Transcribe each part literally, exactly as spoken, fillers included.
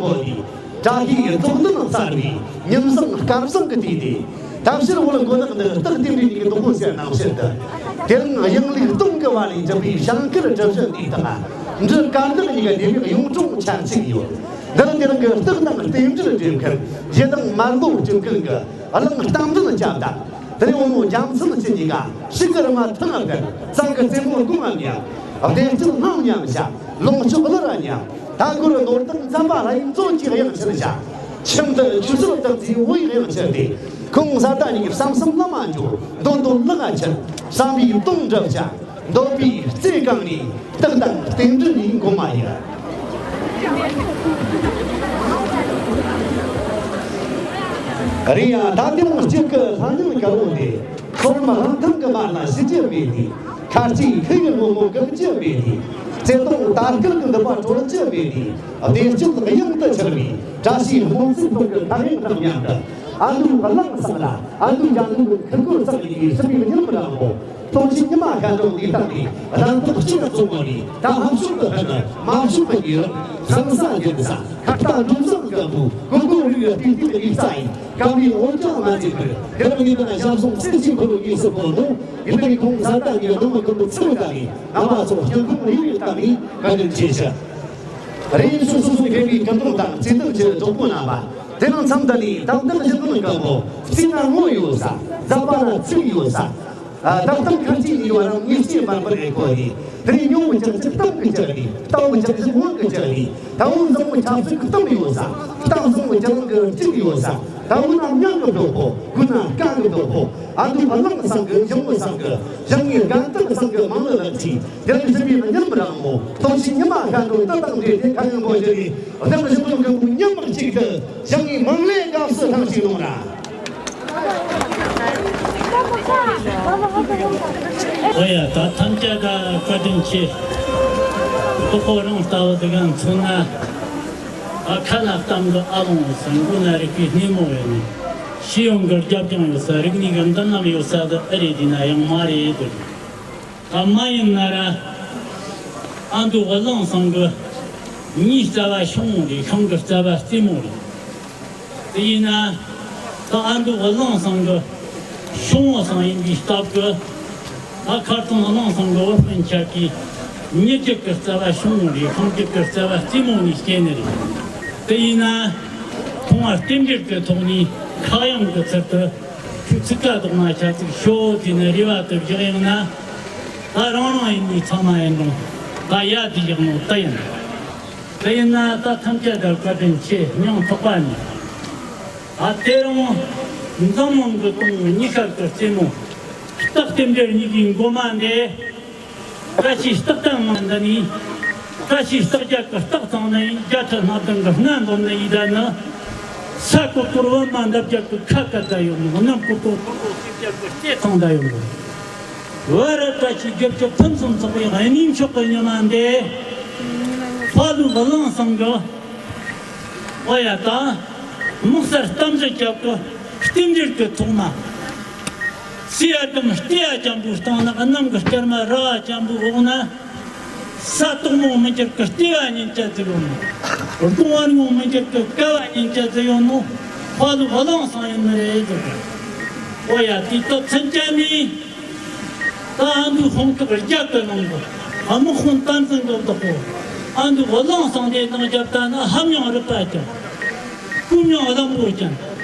པོ་དེ། བཀྲ་ཤིས་རྫོགས་ལྡན་གསར་བའི་ཉིན་བཟང་སྐལ་བཟང་གི་དུས་དེ། ཐབས་ཤེས་འོ་ལ་མགོ་ནག་འདི་སྟག་ལྡེམ་རའི་ནས་བདག་པོ་ཟེར་ནང་ཕྱིར་དུ། དེ་རིང་གཡང་ལུག་སྟོང་གི་བར་ལས་འཇབ་པའི་ཞིང་ཁར་གྲུ་བཞི་འདིའི་སྟེང་། འབྲུ་དཀར་ནག་གཉིས་ཀ་ལྡེམ་ཡག་གཡུང་དྲུང་ཆ་གཅིག་ཡོད། འདི་ནི་དེ་རིང་གི་སྟག་དང་རྟེན་འབྲེལ་འགྲེམས་མཁན་ཡི་དམ་མར་ལོ་སྤྲུལ་མཁན་གྱི་གླིང་རྟ་མགྲིན་སྐྱབས་དང་། དེ་ནས་བུ་མོ་རྒྱལ་མཚན་ཁྱེད་གཉིས་ཀ་ཕྱུགས་ཀྱི་རི་མ་ཐང་ལ་བརྟེན། གཙང་གི་རྩེ་མོ་དགུང་ང་མཉམ། བདེ་སྐྱིད་སྣང་མཉམ་བྱ། ལོངས་སྤྱོད་བླ་ར་མཉམ། ད་གུ་རུ་ནོར་བདག་མཚན་པ་ལྷ་ཡི་མཚོན་གྱི་གཡང་ཆེན་བྱ། ཁྱིམ་དུ་ཆུ་ཟོར་བདག་རྫིའི་འོད་གཡང་ཆེན་ཏེ། ཁོང་གསར་དང་གཉིས་ཀྱི་བསམ་བསམ་བླ་མ་འཇོག་འདོད་འདོད་ལག་ཆེན། བསམ་པའི་དོན་འགྲུབ་བྱ། འདོད་པའི་རྩེ་གང་ནས་སྟག་དང་རྟེན་འབྲེལ་ནས་མགོ་མ་ཡིན། རེད་ཡ། ད་དེ་མོ་གཅིག་གི་ལྷ་མྱང་དཀར་པོ་དེ། སོར་མོ་རང་ཐང་གི་མ་ལ་ཞི་རྒྱུ་མེད་དེ། ཁ་ལྕེ་ཁུ་ཡི་སྔོན་མོ་འགག་རྒྱུ་མེད་དེ། བརྩེ་དུང་དར་དཀར་གྱི་མདུད་པ་གྲོལ་རྒྱུ་མེད་དེ། བདེ་སྐྱིད་གཡང་དུ་འཆར་བའི་བཀྲ་ཤིས་སྨོན་ཚིག་ཕུག་གི་ཁ་གཡང་དང་མཉམ་དུ། ཨ་འདུས་གླིང་ཚང་ལ་ཨ་འདུས་རྒྱ་འདུས་ཁུར་ཁུར་ཚང་གི་སྲིད་པའི་ཉིན་མོ་རིང་པོ། སྟོན་ཆེན་ཉི་མ་ཤར་འགྲོ་འདི་དག་ནས་རང་ཐོག་གཅིག་ལ་བཙོང་བ་ནི། ད་ཧམ་ཤུགས་ཀྱི་ཕན་ནི་མ་ཤུགས་ཀྱི་ཡིན། ཧང་སང་ཡིན་ས་ཁ་ལྟ་འགྲོ་བཟང་གི་བུ་གོ་གོ་རུ་ཡོད་དུས་དུས་ཀྱི་ཡིག་ཚ་ཡིན། སྐབས་རེ་འོན་ཀྱང་མ་འཛེམ་པར་དེ་རིང་ཉིན་དང་ཞབས་ཟུང་སེམས་ཅན་ཁོ་རུ་ཡིག་སུ་བོར་ནོ། ཡིན་ནའི་ཁོང་གསར་དར་གྱི་ནང་མི་ཀུན་ཏུ་ཚུར་བདག་གིས་རྣམ་པ་ཚོ་སྐྱིད་ཁོང་རིག་རིག་བཏང་ནས་བཀའ་དྲིན་ཆེ་ཞུ། རེ་ཡིན་སོ་སོ་སོ་དགེ་བའི་ཀུན་སློང་དང་བརྩེ་ལྡན་གྱི་གྲོགས་པོ་རྣམ་པ། དེ་རིང་མཚམས་འདི་ནས་དམ་དམ་བཞུགས་མོལ་སྐབས་འོ། རྩིས་ན་ངོ་ཡོད་ས། རྫ་པ་ན་ཚིག་ཡོད་ས། ཨ། བདག་དང་ཁ་ཅིག་ཡོད་རང་ཉིད་ཀྱི་འབར་འབར་རེ་གོ་རེ། དེ་ནས་ཉུང་བོ་ཅག་ཅིག་གཏམ་གྱི་ལྕགས་རེ། ལྟ་བུ་ཅག་ཅིག་དབང་གི་ལྕགས་རེ། ལྟ་བུ་བཟང་བོ་ཆབ་སྲིད་ཀྱི་གཏམ་ཡོད་ས། གཏམ་བཟང་བོ་ཅག་གི་གཅིག་ཡོད་ས། ལྟ་བུ་ན་མྱང་གི་གྲོགས་པོ། དགུ་ན་དཀའ་གི་གྲོགས་པོ། ཨ་འདུས་གླིང་ཚང་གི་ཞིང་བོ་ཚང་གི་ཞིང་ངེས་གང་དག་ཚང་གི་མང་ལ་ལག་ཅིག་དེ་རིང་སྲིད་པའི་ཉིན་མོ་རིང་མོ། སྟོན་ཆེན་ཉི་མ་ཤར་འགྲོ་དུས་དང་འབྲེལ་ཏེ་ཁ་ཡང་འབོད་ཞུ་རེ། བདག་གཞུང་གི་མགོན་པོ་ཉི་མ་གཅིག་ཏུ་ཞིང་ངེས་མང་ལས་དགའ་བསུ་ཐང་ཞིག་ལོངས་ར། ཨོ་ཡ། ད་ཐམས་ཅད་ཀ་བཀའ་དྲིན་ཆེ། ཁོ་ཁོ་རང་ལྟ་བུ་དེ་ག་མཚོན་ན། ཨ། ཁ་ན་གཏམ་གྱི་ཨ་ལོང་ཡོད་ས། མགོ་ན་རིག་པའི་སྣེ་མོ་ཡོད་ནི། ཤེས་ཡོན་གྱི་རྒྱབ་ལྗོངས་ཡོད་ས། རིག་གནས་ཀྱི་མདུན་ལམ་ཡོད་ས་དེ་ཨེ་རེད་དེ་ན་ཡང་མ་རེད་དེ། ད་མ་ཡིན་ན་ར། ཨ་འདུས་གླིང་ཚང་གི་མྱིའི་རྩ་བ་ཤིང་རེད། ཤིང་གི་རྩ་བ་རྩེ་མོ་རེད། དེ་ཡིན་ན་ད་ཨ་འདུས་གླིང་ཚང་གི་ཤིང་བོ་ཚང་ཡིན་པའི་སྟབས་ཀྱིས། ད་མཁར་ཚང་གླིང་ཚང་གི་བུ་སྤུན་ཆ་གིས་མྱི་རྒྱུད་ཀྱི་རྩ་བ་ཤིང་རེད། ཤིང་རྒྱུད་ཀྱི་རྩ་བ་རྩེ་མོ་ནས་སྐྱེས་ནི་རེད། དེ་ཡིན་ན་ཁོང་ང་རྟེན་འབྲེལ་གྱི་ཐོག་ནས་ཁ་གཡང་གི་ཚུལ་དུ་ཁྱོད་ཚིག་ཀ་ལྡོག་ན་ཆ་ཚིག་ཤོད་དེ་ནི་རེ་བ་དུ་བཞག་ཡང་ན། ད་རང་རང་ཡིན་ནི་ཚང་མ་ཡིན་རུང་ད་ཡ་དེ་བཞག་ནོ་ད་ཡིན། དེ་ཡིན་ན་ད་ཐམས་ཅད་ཀར་བཀའ་དྲིན་ཆེ། སྙིང་ཐག་པ་ནས། ཨ། དེ་རིང་འཛམ་གླིང་གི་སྟེང་ཉི་ཤར་གྱི་རྩེ་མོ། སྟག་རྟེན་འབྲེལ་གཉིས་ཀའི་མགོ་མ་འདི། བཀྲ་ཤིས་སྟག་རྟ་ནང་འདི་ནི། བཀྲ་ཤིས་སྟག་རྒྱལ་གྱི་སྟག་ཚང་ནི་ཡིན། རྒྱ་ཁྲི་སྣ་བདུན་གྱི་སྣ་འཛོམས་ནི་ཡིན། ད་ནི་ས་ཀོ་ཏོར་བུ་མ་འདབ་རྒྱལ་གྱི་ཁ་བཀལ་ད་ཡོད་ནོ། གནམ་ཀོ་ཏོར་ཀོ་ཏོ་སེར་རྒྱལ་གྱི་རྩེ་ཚང་ད་ཡོད་ནོ། བར་བཀྲ་ཤིས་བརྒྱད་ཅུ་ཕུན་སུམ་ཚོགས་པའི་གནས་མཆོག་གི་ཉི་མ་འདི། ཕ་ལུ་གླིང་ཚང་གི། ཨོ་ཡ། ད་དམག་སར་གཏམ་བརྗོད་རྒྱབ་ཀྱི་རྟེན་འབྲེལ་གྱི་ཐོག་མ། སྲིད་ཨ་དམ་སྟེ་ཨ་ཅམ་པོའི་སྟེང་ན། གནམ་གྱི་སྐར་མ་ར་ཨ་ཅམ་པོའི་འོག་ན། ས་དོག་མོ་མི་འགྱུར་གྱི་ལྟེ་བ་ཉིན་བཅད་ཟིག་ཡོད་ནོ། སྡོང་བར་ངོ་མི་འགྱུར་གྱི་ཀ་བ་ཉིན་བཅད་ཟིག་ཡོད་ནོ། དཔའ་ལུ་གླིང་ཚང་ཡིན་ནི་རེད་ཟེར་གི། ཨོ་ཡ། དེ་ད་མཚན་ཅན་ནི། ད་ཨ་འདུས་ཧོང་ཐུག་རྒྱ་གི་ནང་གི་དམག་དཔོན་བསྟན་འཛིན་གི་བདག་པོ། ཨ་འདུས་གླིང་ཚང་དེ་དང་རྒྱབ་ད་ན་ཧ་མྱང་རུས་པ་ཅན། སྐུ་མྱང་བློན་པོ་ཅན།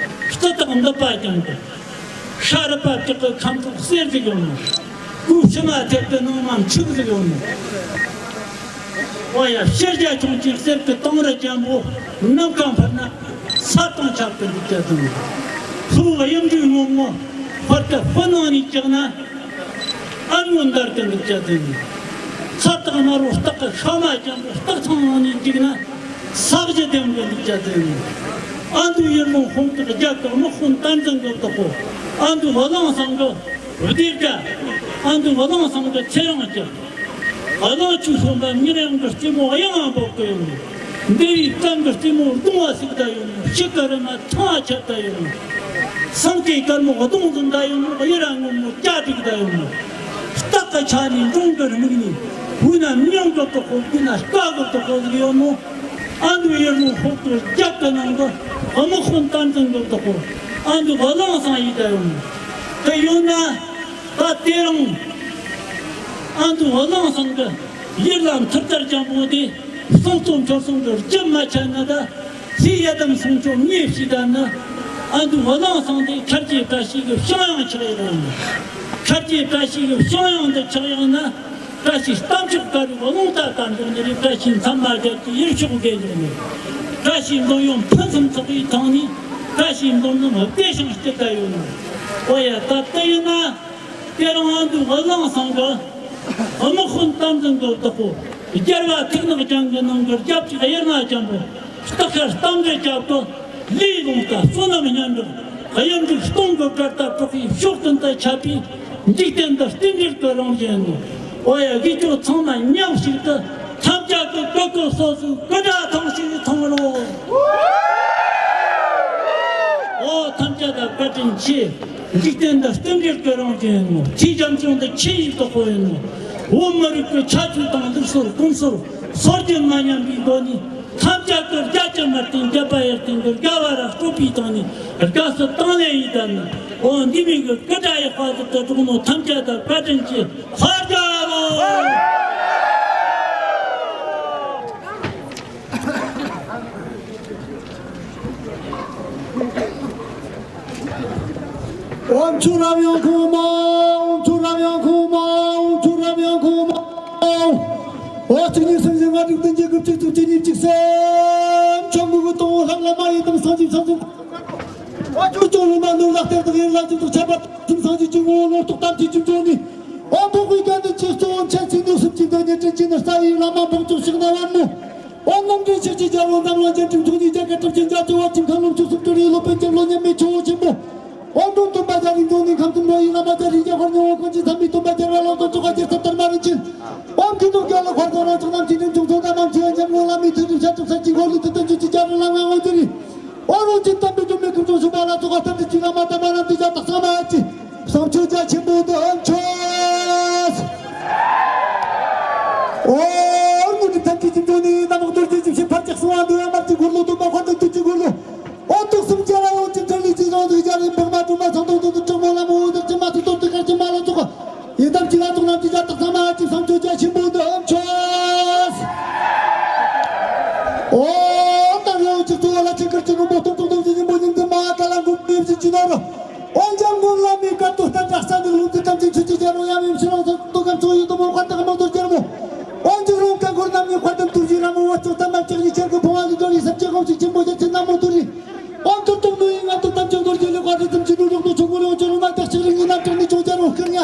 རྩི་དྭགས་འདུས་པ་ཅན་གི། ཤ་རུས་པ་བྲག་གི་ཁམ་ཚུགས་གསེར་ཟིག་ཡོད་ནོ། སྐུ་ཕྱི་མ་ཐེབས་ཏེ་ནང་མ་འཁྲུག་ཟིག་ཡོད་ནོ། ཨོ་ཡ། ཕྱི་རྒྱ་ཁྱོང་ཆེན་གསེར་གྱི་དང་རི་ཅན་པོ། ནམ་མཁའ་འཕུར་ན་ས་དང་ཆབ་ཏུ་འདུག་ཅག་ཟིན་ནོ། ལྷོ་གཡུ་འབྲུག་སྔོན་མོ་འཕུར་ཏེ་སྤུ་ནང་ནས་བཅག་ན། ཨ་རུ་འདར་ཏེ་འདུག་ཅག་ཟིན་ནོ། ས་སྟག་དམར་པོ་སྟག་གི་ཤ་མ་ཅན་པོ་སྟག་ཚང་ནང་ནས་འཇིག་ན། ས་གཞི་ལྡེམ་གི་འདུག་ཅག་ཟིན་ནོ། ཨ་འདུས་ཡུལ་ལུང་ཧོང་ཐུག་རྒྱ་གི་དམག་དཔོན་བསྟན་འཛིན་གི་བདག་པོ། ཨ་འདུས་གླིང་ཚང་གི་སྡེ་དགེ། ཨ་འདུས་གླིང་ཚང་གི་ཚེ་རིང་སྐྱིད། གླིང་ཆུ་གསུམ་པ་མྱུར་དབྱངས་ཀྱི་རྩེ་མོ་དབྱངས་འབོག་གི་ཡོད་ནོ། འདི་བའི་གཏམ་གྱི་རྩེ་མོ་གདུང་བ་ཟིག་ད་ཡོད་ནོ། ཤིག་གི་རི་མ་ཐང་བ་ཆད་ད་ཡོད་ནོ། སེང་གེ་དཀར་མོ་གདོང་འཛིན་ད་ཡོད་ནོ། གཡུ་རལ་སྔོན་མོ་སྐྱ་བྲེགས་ད་ཡོད་ནོ། སྟག་གི་ཆ་ནས་འབྲོང་གི་རྨིག་ནས། དབུས་ན་མྱང་གི་གྲོགས་པོ། དགུ་ན་སྐ་གི་གྲོགས་པོ་ཟིག་ཡོད་ནོ། ཨ་འདུ་ཡར་ལུང་ཧོབ་ཏུ་རྒྱབ་ཏུ་ནང་གི་དམག་དཔོན་བསྟན་འཛིན་གྱི་བདག་པོ་ཨ་འདུ་བ་ལང་སང་ཡིན་ད་ཡོང་། དེ་ཡོད་ན་ད་དེ་རིང་ཨ་འདུ་བ་ལང་སང་གི་ཡིད་ལ་མཐུ་རྩལ་ཅན་པོ་དེ་གསང་རྩོམ་འཁྱོར་སོང་གི་རྒྱུ་མ་ཆད་ན་ད་སའི་ཡ་དམ་སོང་ཆོག་ངེས་ཤིག་ད་ནི་ཨ་འདུ་བ་ལང་སང་དེ་ཁར་གྱི་བཀྲ་ཤིས་ཀྱི་བཤང་ཡང་ཆགས་ཡོད་རེད། ཁར་གྱི་བཀྲ་ཤིས་ཀྱི་བཤང་ཡང་འདི་ཆགས་ཡོང་ན། བཀྲ་ཤིས་གཏམ་ཕྱོགས་ཀ་རུ་རླུང་རྟ་ལྟར་འཇོག་ནི་རེད། བཀྲ་ཤིས་མཚམས་མ་རྒྱབ་ཀྱི་ཡུལ་ཕྱོགས་བརྒལ་འཇོག་ནི། བཀྲ་ཤིས་འཛོམས་ཡོང་ཕུན་སུམ་ཚོགས་པའི་ཐང་ནི། བཀྲ་ཤིས་འཛོམས་ནི་བདེ་ཞིང་སྐྱིད་ལྟ་ཡོད་ནི། ཨོ་ཡ་ད་ལྟ་ཡིན་ན། དེ་རིང་ཨ་འདུ་བ་ལང་སང་གི་དམག་དཔོན་བསྟན་འཛིན་གྱི་བདག་པོ་རྒྱལ་བ་ཐུགས་ནག་ཅན་གྱི་ནང་གི་རྒྱབ་ཀྱི་གཡེར་ན་ཅན་པོ། སྟག་ཤར་གཏམ་འདྲེ་རྒྱབ་ཏུ་ལས་རླུང་རྟ་བསོད་ནམས་སྙན་གྲགས་གཡུ་འབྲུག་སྟོང་གི་གར་སྟབས་གྲགས་པའི་ཕྱོགས་ཀུན་ཏུ་ཁྱབ་པའི་འཇིག་རྟེན་འདི་རྟེན་འབྲེལ་གྱི་རང་བཞིན་ནོ། ཨོ་ཡ་གི་ཁྱོད་ཚང་མ་མཉམ་ཞིག་ཏུ་ཐམས་ཅད་ཀྱི་སྐུ་སྐུ་སོ་སོའི་སྐུ་དགྲ་ཐང་ཞིག་ཐོང་རོགས། ཨོ་ཐམས་ཅད་ཀྱི་བཀའ་དྲིན་ཆེ། འཇིག་རྟེན་འདི་རྟེན་འབྲེལ་གྱི་རང་བཞིན་ནོ། ཆེས་རྒྱ་མཚོ་འདི་ཆེས་ཡིད་དུ་འོང་ཡིན་ནོ། བོད་མི་རིགས་ཀྱི་ཁྱད་ཆོས་དང་ལུགས་སྲོལ་ཀུན་སྲོལ་སྲོལ་རྒྱུན་མ་ཉམས་པའི་སྒོ་ནས། ཐམས་ཅད་ཀྱི་རྒྱ་ཆེ་མར་བརྟེན་རྒྱ་པ་ཡར་བརྟེན་གྱི་རྒྱ་བ་ར་སྤྲོད་པའི་སྟེང་ནས་དགའ་བསུ་དང་ལེན་ཡིན་ད་ནི། འོ་འདི་མིན་གྱི་སྐུ་དྲག་ཡི་དཔའ་བརྟུལ་དུ་གྲོགས་ནོ་ཐམས་ཅད་དང་བཀའ་དྲིན་ཆེ། ཧ་རྒྱ་ལོ། ཨོམ་ཆུ་རབ་ཡང་ཁུང་མ། ཨོམ་ཆུ་རབ་ཡང་ཁུང་མ། ཨོམ་ཆུ་རབ་ཡང་ཁུང་མ། ཨོ་གཅིག་གཉིས་གསུམ་བཞི་ལྔ་དྲུག་བདུན་བརྒྱད་དགུ་བཅུ་གཅིག་བཅུ་གཉིས་བཅུ་གསུམ། ཆོམ་གུ་གུ་དང་བོ་ལྷག་ལ་མ་ཡི་དམ་སངས་རྒྱས་ཚང་ཚང་། ཨོ་ཆུ་ཆུ་ལུ་མ་ནུ་ལག་གཏེར་དང་ཡིན་ལ་ཅི་ཐུག་ཆ་པ་ཐུམ་སངས་རྒྱས་ཀྱི་ངོ་བོ་ལོ་ཏོག་གཏམ་གྱི་ཁྱིམ་ཚང་ནི། ཨོ་འཕགས་པའི་དགའ་ལྡན་ཆེ་གཙོ་བོ་མཁྱེན་བརྩེ་ནུས་གསུམ་གྱི་འདོད་ཉེར་དྲན་གྱི་ནི་རྩ་བའི་བླ་མ་འཕགས་མཆོག་ཞིག་ན་བར་མོ། ཨོ་རྣམ་འདྲེན་ཤེས་བྱའི་རྒྱལ་པོ་འཛམ་གླིང་རྒྱལ་ཕྲན་ཐུགས་ཉིད་རྒྱལ་ཁབ་གྲུབ་ཆེན་རྒྱ་ཆེ་བ་ཁྲིམས་ཁང་ལུགས་ཆོས་སུ་སྤྲུལ་བའི་སློབ་དཔོན་གྱི་བློ་ཉམས་མེད་ཆུ་བོ་ཆེན་པོ། ཨོ་འདོན་སྟོན་པ་རྒྱ་རིགས་འདོན་ནི་ཁམས་གསུམ་རོ་ཡི་བླ་མ་རྒྱ་རིགས་རྒྱ་ཧོར་ཉི་འོ་ཀོན་གྱི་མཚན་མའི་སྟོན་པ་རྒྱལ་བ་ལོ་ཏོ་ཅོག་ག་རྒྱལ་ཚབ་དར་མ་རིན་ཆེན། ཨོ་མཁས་གྲུབ་རྒྱལ་ལ་འཁོར་དང་རང་ཕྱོགས་རྣམས་ཀྱི་རིམ་བྱུང་ཚོགས་དང་རྣམ་ཤེས་འཇམ་ངོ་ལ་མི་ཐུག་རིམ་ཤ་གྲུབ་ས་ཀྱི་འཁོར་ལུས་དུ་བསྟན་བཅོས་ཀྱི་རྒྱ་རི་ལ་ངང་ངོ་འདི་རི། ཨོ་རོ་ཅི་དམ་པའི་སྒྲོན་མེ་ཁུར་ཚོ་ཞུ་བ་ལ་སོགས་པ་ཐམས་ཅད་ཀྱི་བླ་མ་དམ་པ་རྣམས་ཀྱི་ཕྱག་རྟགས་གསང་བ་ཨ་ཅི། བསང་མཆོད་རྒྱ་ཆེན་པོ་འདི་མཆོད། ཨོ་རྒྱུ་འབྲས་ཐམས་ཅད་ཀྱི་འགྲོ་ནི་ནམ་རྡོ་རྗེ་འཇིགས་བྱེད་ཕར་ཆགས་སོང་བ་འདི་ཡང་མར་གྱི་འཁོར་ལོ་སྟོན་པ་དཔལ་ལྡན་དུས་ཀྱི་འཁོར་ལོ། ཨོ་ཏོག་གསུམ་རྒྱ་ར་ཡོངས་ཀྱི་ཐོན་ལས་ཀྱི་རང་དུ་རྒྱ་རིམ་འཕགས་མ་སྒྲོལ་མ་ཚང་དང་དུ་དུ་དྲག་མོ་ལ་མོ་འོ་དག་ཅི་མ་ཐུག་དོར་དུ་ཁར་ཅི་མ་ལ་ཚོགས། ཡི་དམ་གྱི་ལྷ་ཚོགས་རྣམས་ཀྱི་ཕྱག་རྟགས་གསང་བ་ཨ་ཅི་བསང་མཆོད་རྒྱ་ཆེན་པོ་འདི་མཆོད། ཨོ་ད་རེ་འོ་ཅི་གཙོ་བོ་ལ་ཆེན་ཁར་ཅི་རུ་མོ་སྟོང་སྟོང་སྟོང་ཞིག་ཉིན་མོ་ཉིན་དུ་མ་ཀ་ལ་འགུག་ནེབ་ཞིག་ཅི་ནོ་རུ། ཨོ་འཇམ་མགོན་བླ་མའི་བཀའ་ཏོ་ལྟར་དྲག་ས་འདུག་ལུང་དུ་ཐམས་ཅད་ཆུ་ཆུ་རྒྱལ་རོ་ཡ་མེམ་ཤི་རོང་ཚོ་ཏོ་གམ་ཚོ་ཡི་དོ་མོ་ཁར་དག་མོ་དོ་རྒྱལ་མོ། ཨོ་འཇུག་རོང་ཀ་འཁོར་རྣམ་གཉིས་དཔལ་ལྡན་དུ་བཞི་ར་མོ་བ་ཅོ་ཐ་མ་ལྕགས་གཉིས་ཆེར་གི་ཕོ་བ་ལི་དོ་རི་སབ་ཅེ་གོང་ཞིག་ཆེན་པོ་རྒྱལ་ཆེན་ནམ་མོ་དུ་རི། ཨོ་ཐུར་ཐུར་ནུ་ཡི་ང་ཏོ་ཐམས་ཅད་དོ་རྒྱལ་ལི་ཁ་རི་ཙམ་ཅི་ནུ་རོག་ཏོ་ཆུ་མོ་རི་ཨོ་ཅོ་རུ་མ་ཏག་ཤིག་རི་ངི་ནམ་ཀྲག་ནི་ཆུང་ཆ་རོ་ཁིར་ཉ།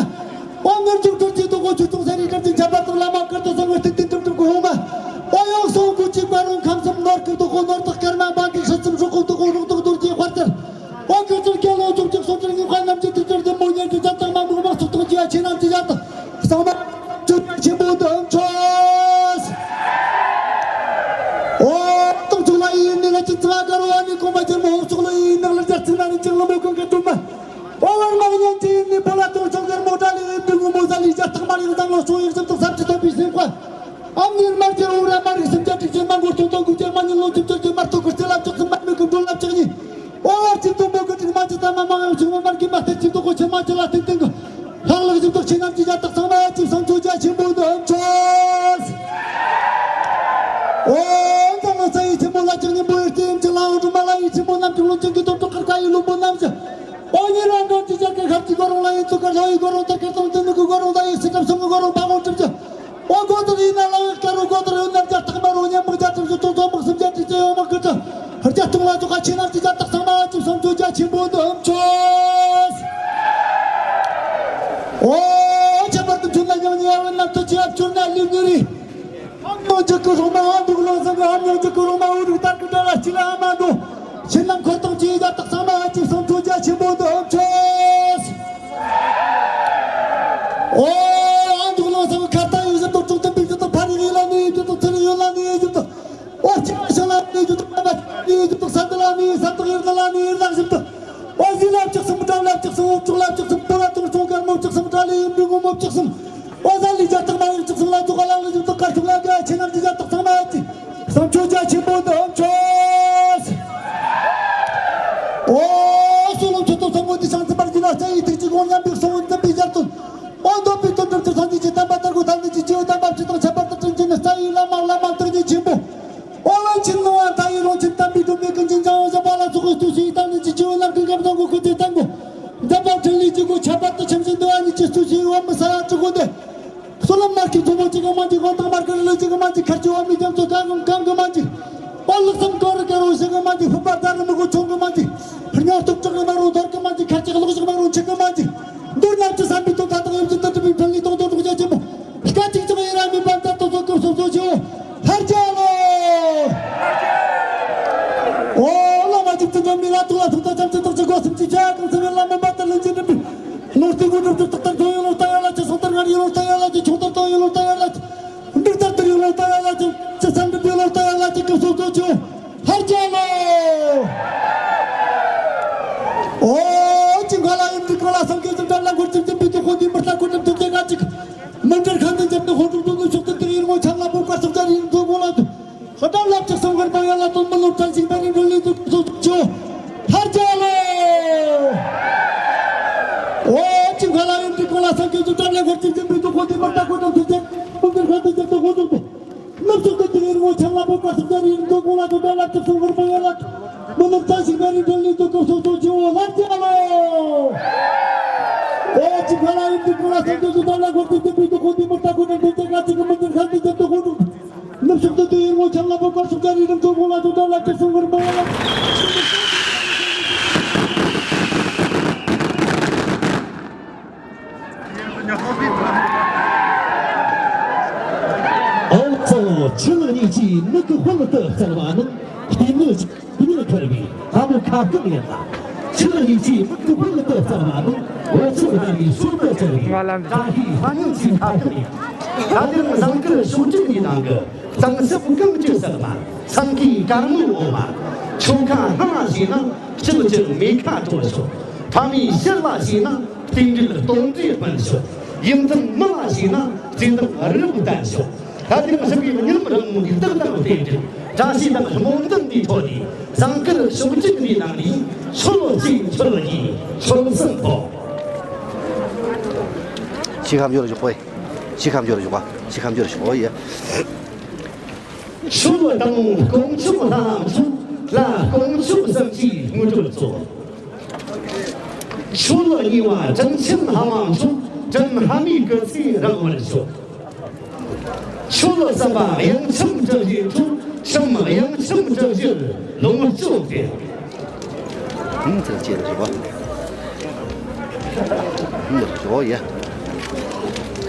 ཨོ་ངར་འཇུག་དོ་རྒྱལ་དོ་གོ་ཆུ་ཐུང་ས་རི་གྲབ་ཅིན་ཆ་པ་དང་བླ་མ་ཀར་དོ་ས་ངོ་སྟེགས་ཏིན་གྲུབ་གྲུབ་གོ་ཧོ་མ། ཨོ་ཡོག་སོང་གུ་ཅི་པ་རུང་ཁམས་སམ་ནོར་ཀིར་དོ་གོ་ནོར་དག་ཀར་མ་བ་འདི་ཤ་ཙམ་རོག་གོ་དོ་གོ་རོག་དོ་དོ་རྒྱལ་ཁར་ཏར། ཨོ་ཁྱོད་ཚོར་རྒྱལ་ལོ་ཚོགས་ཀྱི་གསོ་སྤྲུལ་ཉིན་ཁ་རྣམས་ཀྱི་དུས་སྟོན་དུ་མོ་ཉལ་གྱི་ཅག་དང་མ་འགུགས་མ་ཚོགས་ཐོག་རྒྱ་ཆེ་རྣམས་ཀྱི་ཡག་དང་གསང་བ་ཆོས་ཆེན་པོ་འདི་མཆོད། ཨོ་སྟོང་ཚོགས་ལ་ཡིན་ནི་ལ་ཅི་ཚང་ཨ་ག་རོ་ཨ་ནི་གོང་མ་ཆེན་མོ་ཧོབ་ཚོགས་ལ་ཡིན་ནག་ལ་རྒྱ་ཚིག་ན་ནི་ཅིག་ལ་མོ་གང་གི་དུ་མ། ཨོ་བར་མ་ཉན་ཅི་ཡིན་ནི་ཕོ་ལ་སྟོང་ཚོགས་གར་མོ་ཏྲ་ལི་ཡིན་དུ་ངུ་མོ་ཟ་ལི་རྒྱ་སྟག་མ་ལི་དང་ལོ་སོང་ཡིག་ཙམ་དུ་ས་ཅི་ཐོབ་པའི་སེམས་ཁ། ཨམ་ཉིན་མར་གྱི་འུ་ར་མ་རིག་སེམས་ཅན་དྲུག་ཅན་མ་མགོ་སྟོང་སྟོང་དགུ་ཅན་མ་ཉིན་ལོ་བཅུ་བཅུ་ཅན་མ་སྟོ་ཁུར་ཚེ་ལ་ལྕགས་སུ་མ་མི་ཀུན་འགྲོ་ལ་ལྕགས་ཉིན། ཨོ་བར་གྱི་དུམ་བུ་གི་དྲུག་མ་ཅི་ཙམ་མ་མང་ཡང་བྱུང་བ་མར་གྱི་མ་སྟེར་གྱི་དོ་གོ་ཆེན་མ་ཅི་ལ་སྟེང་སྟེང་གི། ལྷག་ལྷག་བཞིན་དུ་ཆེ་རྣམས་ཀྱི་ཡ་དག་ཚང་མ་ཅི་བསམ་ཚོ་རྒྱ་ཆེན་པོ་འདི་མཆོད། ཨོ་ད་ལོ་ས་ཡི་ཆེན་མོ་ལ་ཅི་ཉིན་པོ་ཡི་སྟེང་ཅི་ལ་འུ་རུ་མ་ལ་ཡི་ཆེན་མོ་རྣམས་ཀྱི་ལོ་ཅན་གྱི་དོ་ཏོ་ཁར་ཁ་ཡི་ལུང་པོ་རྣམས་ཅི། ཨོ་ཉི་རང་གང་ཅི་ཅག་གི་ཁབ་ཀྱི་གོ་རོང་ལ་ཡི་ཚུ་ཁར་ལྷོ་ཡི་གོ་རོང་ཐར་ཁར་དང་དེ་ནུ་གི་གོ་རོང་ད་ཡི་སི་ཁྲབ་སོང་གི་གོ་རོང་ཕ་གོང་གྲུབ་ཅི། ཨོ་གོ་དར་ཡིན་ན་ལ་ཡོད་ཀ་རུ་གོ་དར་ཡོད་ན་རྒྱ་སྟག་མ་རུ་ཉམས་མག་རྒྱ་ཁྲིམས་སུ་ཏོག་ཏོག་དམག་སུམ་རྒྱ་ཁྲི་ཚེ་ཡོང་མག་གི་ཏི། རྒྱ་སྟོང་ལ་ཚོགས་ཁ་ཆེ་ན་ཅི་རྒྱ་སྟག་ཚང་མ་ཅི་བསམ་ཚོ་རྒྱ་ཆེན་པོ་འདི་མཆོད། ཨོ་ཁྱད་པར་དུ་ཆུ་ན་ཉང་ཉེ་ཡ་བན་ན་ཏི་ཅི་ཡབ་ཆུ་ན་ལིབ་ཉི་རི། ཨམ་ཉོ་འཇིག་གི་རོག་མ་ཨ་འདུག་ལང་སང་གི་ཨམ་ཉོ་འཇིག་གི་རོག་མ་འུ་རིག་ཏར་གི་ཏ་ལ་ཅི་ལ་ཨ་མ་འདུག་ཆེ་ནམ་འཁོར་དང་ཅི་རྒྱ་སྟག་ཚང་མ་ཅི་བསམ་ཚོ་རྒྱ་ཆེན་པོ་འདི་མཆོད། ཨོ་ཨ་འདུག་ལང་སང་ཁ་ཏ་ཡོད་བཞིན་དུ་དྲུག་ཏུ་འབིགས་བཞིན་དུ་ཕ་རི་ཡི་ལ་ནི་ཡོད་བཞིན་དུ་ཚེ་རི་ཡོད་ལ་ནི་ཡོད་བཞིན་དུ། ཨོ་ཅི་ཤ་ལ་ནི་ཡོད་བཞིན་དུ་ཨ་ནི་ཡོད་བཞིན་དུ་ས་འདི་ལ་ནི་ས་འདི་ཡོད་ལ་ནི་ཡོད་ལ་བཞིན་དུ། ཨོ་ཟི་ལ་ལྕགས་སུམ་བྲམ་ལ་ལྕགས་སུམ་འུབ་ཅུག་ལ་ལྕགས་སུམ་པོ་ལ་དུང་སོང་གར་མོ་ལྕགས་སུམ་བྲ་ལི་ཡིན་འབྲུ་ངོ་མོ་ལྕགས་སུམ། ཨོ་ཟ་ལི་རྒྱ་སྟག་མ་ཡིན་ལྕགས་སུམ་ལ་ཚོགས་ལ་ལ་བཞིན་དུ་དཀར་ཚོགས་ལ་རྒྱ་ཆེ་ན་འདི་རྒྱ་སྟག་ཚང་མ་ཡ་ཅི། བསམ་ཆོས་རྒྱ། ཆེན་པོ་འདི་མཆོད། ཨོ། བསོད་ནམས་ཆུ་ཚོད་ཚང་པོ་འདི་ཤང་ཙི་པར་གྱི་ལ་རྩ་ཡི་ཐིག་གཅིག་གོང་མཉམ་པའི་གསུང་འཛིན་པའི་ཡར་ཐོན། ཨོ། འདོད་པའི་དོན་འགྲུབ་ཀྱི་སངས་རྒྱས་ཀྱི་བསྟན་པ་དར་གོ་ཐལ་འདི་ཀྱི་སྐྱེ་བོ་དམ་པ་སྤྱི་དང་ཁྱད་པར་དུ་དྲིན་ཅན་ནི་རྩ་བའི་བླ་མ་བླ་མ་བདག་ཉིད་ཆེན་པོ། ཨོ། བློན་ཆེན་ནོར་བ་མཐའ་ཡས་ལུང་ཆེན་དམ་པའི་སྒྲོན་མེ་ཀུན་གྱི་འཇམ་དབྱངས་བཞད་པ་ལ་སོགས་པའི་བསྟོད་ཚིག་དང་ནི་ཀྱི་སྐྱེ་བོ་ནམ་མཁའི་འགབ་དང་གོ་ཁུ་ཚེ་དང་གོ། འདབ་པ་འཕྲིན་ལས་ཀྱི་སྒོ་ཁྱད་པར་དུ་ཆེམ་ཞིང་འདུ་བ་ཉིད་ཀྱི་བསྟོད་ཚིག་འོ་མི་ས་ཡ་དྲུག་གོ་འདི། བསོད་ནམས་མར་གྱི་མཚོ་མོ་གཅིག་གི་མ་གཅིག་དགོན་ཐང་མར་གྱི་ལུ་གཅིག་གི་མ་གཅིག་ཁར་གྱི་བ་མི་རྒྱ་མཚོ་གང་གང་གང་གི་མ་གཅིག་ཨོ། ལག་སམ་གོ་རི་ག་རུ་ཞིག་གི་མ་གཅིག་ཕུ་པ་ད་རི་མི་གོ་ཆུང་གི་མ་གཅིག་ཕུ་ཉོ་སྟོབས་དྲག་གི་མ་རུ་འདོར་གི་མ་གཅིག་ཁར་གྱི་གློག་ཞིག་མ་རུ་འཆི་གི་མ་གཅིག་མདོར་ན་ཅི་བསམ་པའི་དོན་མཐའ་དག་ཡོད་ཀྱི་ཏི་ཏི་བའི་ཕྲིན་ལས་དོན་དོན་དོན་རྒྱ་ཆེན་པོ། སྐད་ཅིག་ཅིག་ཡིན་ར་མི་པ་འདྲ་དོ་དོ་སྐུ་གསུང་གསུང་ཆེའོ། ལྷར་བཅས་ལོ། ཨོ། བླ་མ་གཅིག་ཏུ་འགྲོ་མི་ལ་ཐུག་ལ་ཐུག་ད་ཙམ་ཅི་ཐག་ཅི་གོ་སུམ་ཅི་བྱ་གང་ཚེ་བའི་བླ་མ་པ་ཏི་ལན་ཅི་འགྲིམ་པའི། ལོ་རྟེན་གོ་གྲུབ་ཏུ་རྟག་ཏུ་འགྲོ་ཡོད་ལོ་ལྟ་ཡ་ལ་ཅི་སོང་ལྟར་ངར་ཡོད་ལོ་ལྟ་ཡ་ལ་ཅི་ཆུང་ལྟར་གཏོང་ཡོད་ལོ་ལྟ་ཡ་ལ་ཅི་ཅི་ཙམ་འགྲིམ་ཡོད་ལོ་ལྟ་ཡ་ལ་ཅི་ཅི་སེམས་འགྲིམ་ཡོད་ལོ་ལྟ་ཡ་ལ་ཅི་སྐུ་གསུང་གསུང་ཆེའོ། ལྷར་བཅས་ལོ། ཨོ། ཅི་མཁའ་ལ་ཡུམ་གྱི་སྐུ་ལ་སངས་རྒྱས་ཀྱི་འདྲ་ལ་འཁོར་ཅིག་ཅིག་པའི་ཏུ་ཁོ་འདི་མི་ལྟ་ཁོ་འདི་ཐུགས་རྗེ་ང་ཅིག་མི་འདྲར་ཁ་འདི་འཇབ་ཏུ་ཧོ་ཏུ་ཏུ་ནུ་ཕྱོགས་ཏུ་ཏུ་ཡིར་ངོ་ཆ་ལ་པོ་བཀའ་སོགས་ཅར་ཡིན་དུ་གོ་ལ་དུ། ཧོ་ཏ་ལབ་ཅིག་སོང་གར་མ་ཡ་ལ་དོན་མི་ལོ་བྲལ་ཞིང་པ་རིན་འགྲོ་ལི་དུ་ཚོ་ཆོ། ལྷར་བཅས་ལོ། ཨོ། ཅི་མཁའ་ལ་ཡུམ་གྱི་སྐུ་ལ་སངས་རྒྱས་ཀྱི་འདྲ་ལ་འཁོར་ཅིག་ཅིག་པའི་ཏུ་ཁོ་འདི་མི་ལྟ་ཁོ་འདི་ཐུགས་རྗེ་ཁོ་འདི་ཁ་འདི་འཇབ་ཏུ་ཧོ་ཏུ་ཏུ། ནུབ་ཕྱོགས་ཀྱི་དེ་ངོ་ཆ་ལ་པོ་བཀའ་སོགས་ཀྱི་རིང་དུ་གོ་ལ་དུ་ད་ལ་དུ་སོང་བར་མ་ཡ་ལ། མི་ནུབ་ཚ་ཞིག་ན་རིང་དུ་ལི་དུ་ཀུ་སོ་སོ་ཆེ་བོ་ལ་ཅ་ལོ། ཨོ་ཅི་ཁ་ལ་ཡིན་དུ་ཀུ་ལ་སོ་དུ་དུ་ད་ལ་གོ་དུ་དུ་པི་དུ་ཁོ་དུ་མི་ལྟ་ཁོ་ན་དུ་ཅ་ག་ཅི་གི་མི་དུ་ཁ་དུ་ཅ་དུ་ཁོ་དུ། ནུབ་ཕྱོགས་དུ་དུ་ཡིན་ངོ་ཆ་ལ་པོ་བཀའ་སོགས་ཀྱི་རིང་དུ་གོ་ལ་དུ་ད་ལ་དུ་སོང་བར་མ་ཡ་ལ། ཨོ་ཙོ། ཆུ་ལ་གཉིས་ཀྱིས་མིག་གི་དཔལ་དུ་སྩལ་བ་ནི། ལྟད་མོ་ཆུ་ནི་འཁོར་བའི་ལྷ་མོ་ཁ་སྐོང་ཡིན་ལ། ཆུ་ལ་གཉིས་ཀྱིས་མིག་གི་དཔལ་དུ་སྩལ་བ་ནི། འོ་ཚོད་ལྡན་པའི་ཤུགས་དུ་སྩལ་བའི་བཀྲ་ཤིས་ལྷ་མོ་ཆུའི་ཁ་སྐོང་ཡིན། ད་དེར་ཟངས་དཀར་ཕྱོགས་བཅུ་གཉིས་ནང་གི་གཙང་གསེབ་གངས་ཀྱི་ཟེགས་མ། སེང་གེའི་དཀར་མོའི་འོ་མ། ཆོ་ག་སྣང་བ་བྱས་ན་སྤྱིལ་གྱི་མེ་ཁ་དྲོ་ཆོག་ཕ་མའི་ཕྱིར་ལ་བྱས་ན་རྟེན་འབྲེལ་སྟོང་འབྲེལ་སྤེལ་ཆོག་ཡུམ་དང་མི་ལ་བྱས་ན་བརྩེ་དང་རི་བོ་བརྟན་ཆོག་ད་དེ་རིང་ཞི་བའི་གཉིད་ལམ་རིང་མོ་འདི་རྟག་ཏུ་རྟེན་འབྲེལ་བཀྲ་ཤིས་དང་སྨོན་འདུན་འདིའི་ཐོག་ནས་ཟངས་དཀར་ཕྱོགས་བཅུ་གཉིས་ནང་ནས་ཆོ་ལོ་གཅིག་ཆོ་ལོ་གཉིས་ཆོ་ལོ་གསུམ་ཐོག་ཆི་ཁ་འབྱོར་བཞག་པ་ཡི། ཆི་ཁ་འབྱོར་བཞག་པ། ཆི་ཁ་འབྱོར་བཞག་པ་ཡི། ཆུ་བོ་དང་དཀོན་མཆོག་ལྷ་མཆོག་ལ་དཀོན་མཆོག་གསུམ་གྱིས་དངོས་གྲུབ་སྩོལ། ཆུ་བོ་གཉིས་པ་དྲིན་ཆེན་ལྷ་མ་མཆོག་དྲིན་ཕ་མའི་སྐུ་ཚེ་རིང་བར་ཤོག་ཆུ་བོ་གསུམ་པ་གཡང་ཆུང་དྲིན་ཞེན་ཁྲོ་ཤམ་གཡང་ཆུང་དྲིན་ཞེན་ལོངས་སྤྱོད་དེ། ཨུམ་ཚེ་ཆེ་རུ་ཞུ་བ། ཨུམ་ཞོ་ཡ།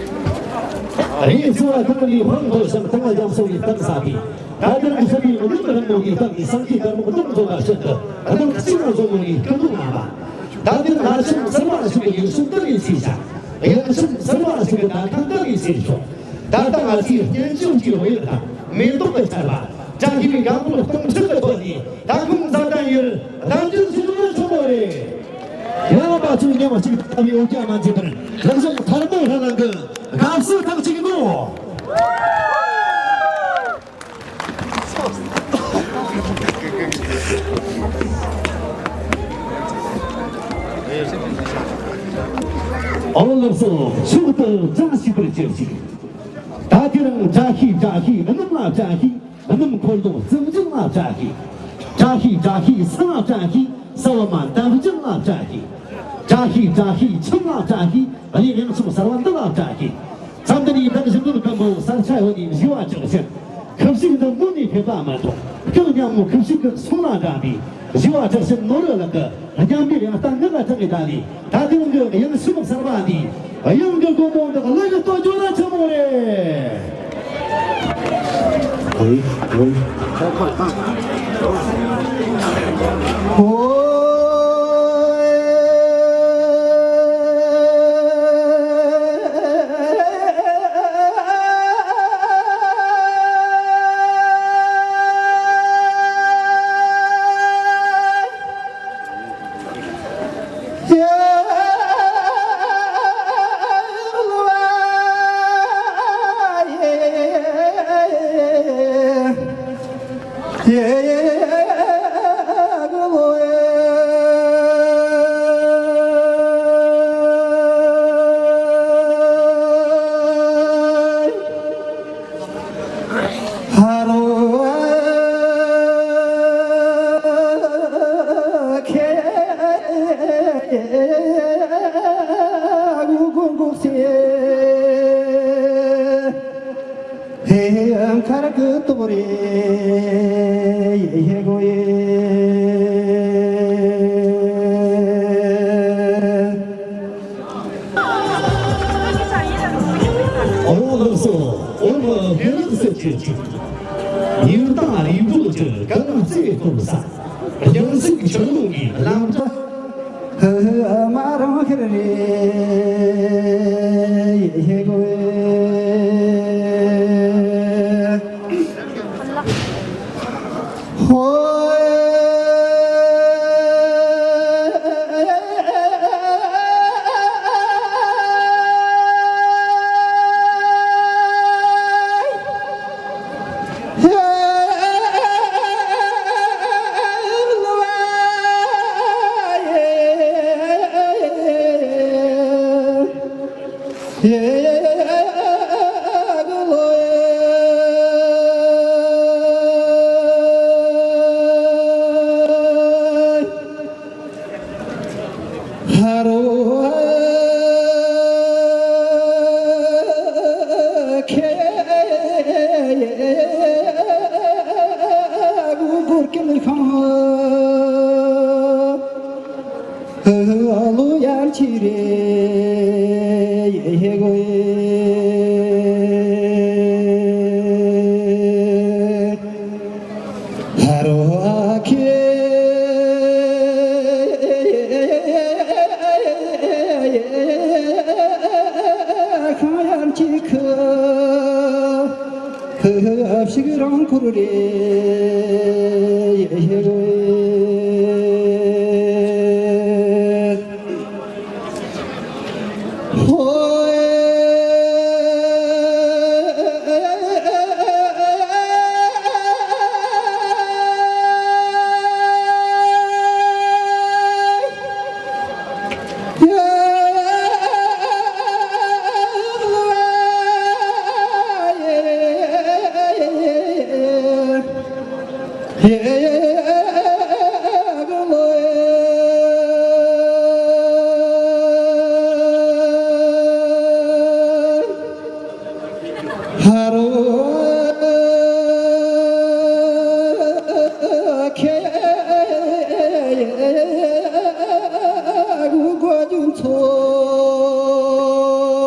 རིགས་འཚོ་བ་ཐོག་ནས་ཧོན་ཐོ་ཞིང་ཐང་ལ་ཡང་སོ་ཡི་གཏམ་ས་པའི། ད་དུང་ཨི་ཤ་བའི་མི་ལུག་རིང་མོ་ཡི་གཏམ་ནི་སངས་རྒྱས་དར་མོ་གདོང་བཟོ་བ་ཤིན་ཏུ་གདོང་གཅིག་ལ་བཟོ་མོ་ཡི་སྐུ་མདོག་ང་བ། ད་དུང་ལྷ་ཆུང་སེར་བ་ཞིག་གི་ཡུལ་སྲུང་དུ་ལས་ཆེ་བྱ། གཡང་ཆུང་སེར་བ་ཞིག་གི་ད་ཁང་དུ་ལས་ཆེ་ཤོག་ད་ལྟ་ང་ཚོའི་སྐྱེ་མཆོག་གི་འོད་དང་མེ་ཏོག་གི་ཆར་པ། བཀྲ་ཤིས་པའི་སྒམ་པོ་སྟོང་ཕྲག་གི་ཐོག་ནས་ད་ཁོང་བཟའ་ཟླ་ཡུལ་གདན་འདྲེན་ཞུ་རྒྱུ་ཆེན་པོ་རེད། ཡང་བ་ཚོས་ཉེ་བ་གཅིག་ལྟ་བའི་འོ་བརྒྱ་མ་འཛིན་པར་རང་བཞིན་ཐར་མོ་ཧྲ་ལང་གི་དགའ་བསུ་ཐག་གཅིག་གོ། ཨོ་ལགས་སོ། མཆོག་ཏུ་བཀྲ་ཤིས་པར་གྱུར་ཅིག་ད་དེ་རིང་བཀྲ་ཤིས་བཀྲ་ཤིས་རྣམས་ལ་བཀྲ་ཤིས། སྣུམ་འཁོར་ལོ་རྩིབས་འཇིག་ལ་བཀྲ་ཤིས། བཀྲ་ཤིས་བཀྲ་ཤིས་ས་ལ་བཀྲ་ཤིས། ས་བ་མ་འདབ་འཇིག་ལ་བཀྲ་ཤིས། བཀྲ་ཤིས་བཀྲ་ཤིས་ཁྱིམ་ལ་བཀྲ་ཤིས། གླིང་ཡང་ཆུང་གསར་བ་འདི་ལ་བཀྲ་ཤིས། མཚམས་འདི་ནས་འདབ་བཞི་འདུལ་སྒམ་པོ་གསར་ཆ་ཡོད་ནས་བཞི་བ་གྲགས་ཤིང་། ཁུ་བྱུག་འདི་མུ་ནས་ཕེབས་པ་མ་གཏོགས་རྐང་མཉམ་མོ་ཁུ་བྱུག་གི་སོང་ལ་འདྲ་བའི་བཞི་བ་གྲགས་ཤིང་ནོར་བུ་ལགས་ཀྱི། སྙན་པའི་ཡང་ལྟ་ངུ་ལ་དྲངས་ནས་ད་ལི། ད་དེ་རིང་གི་གཡང་ཆུང་གསར་པ་འདིས་གཡང་གི་སྒོ་མོ་འདི་གླུ་ཡི་གཏོ་རྒྱུ་ལ་ཆེན་མོ་རེད། ཨོའི་ཨོའི། ཨོའི། རེད་ཧེ་གོ་ཡེ། ཨོ་ལགས་སོ། ཨོ་མ་ཧེ་ལགས་སེ་ཆེ་ཆེ། ཉིན་ལྟར་རིག་འགྲོ་གྱི་ག་ན་རྩེ་གཏོང་ས། རྒྱང་སྲིང་ཆུ་ཀླུང་གི་ལམ་བྲག་ཧི་ཧི་ཨ་མ་རང་ཁེར་རེ་ཧེ་གོ་ཨེ། ཧོ་ཨེ།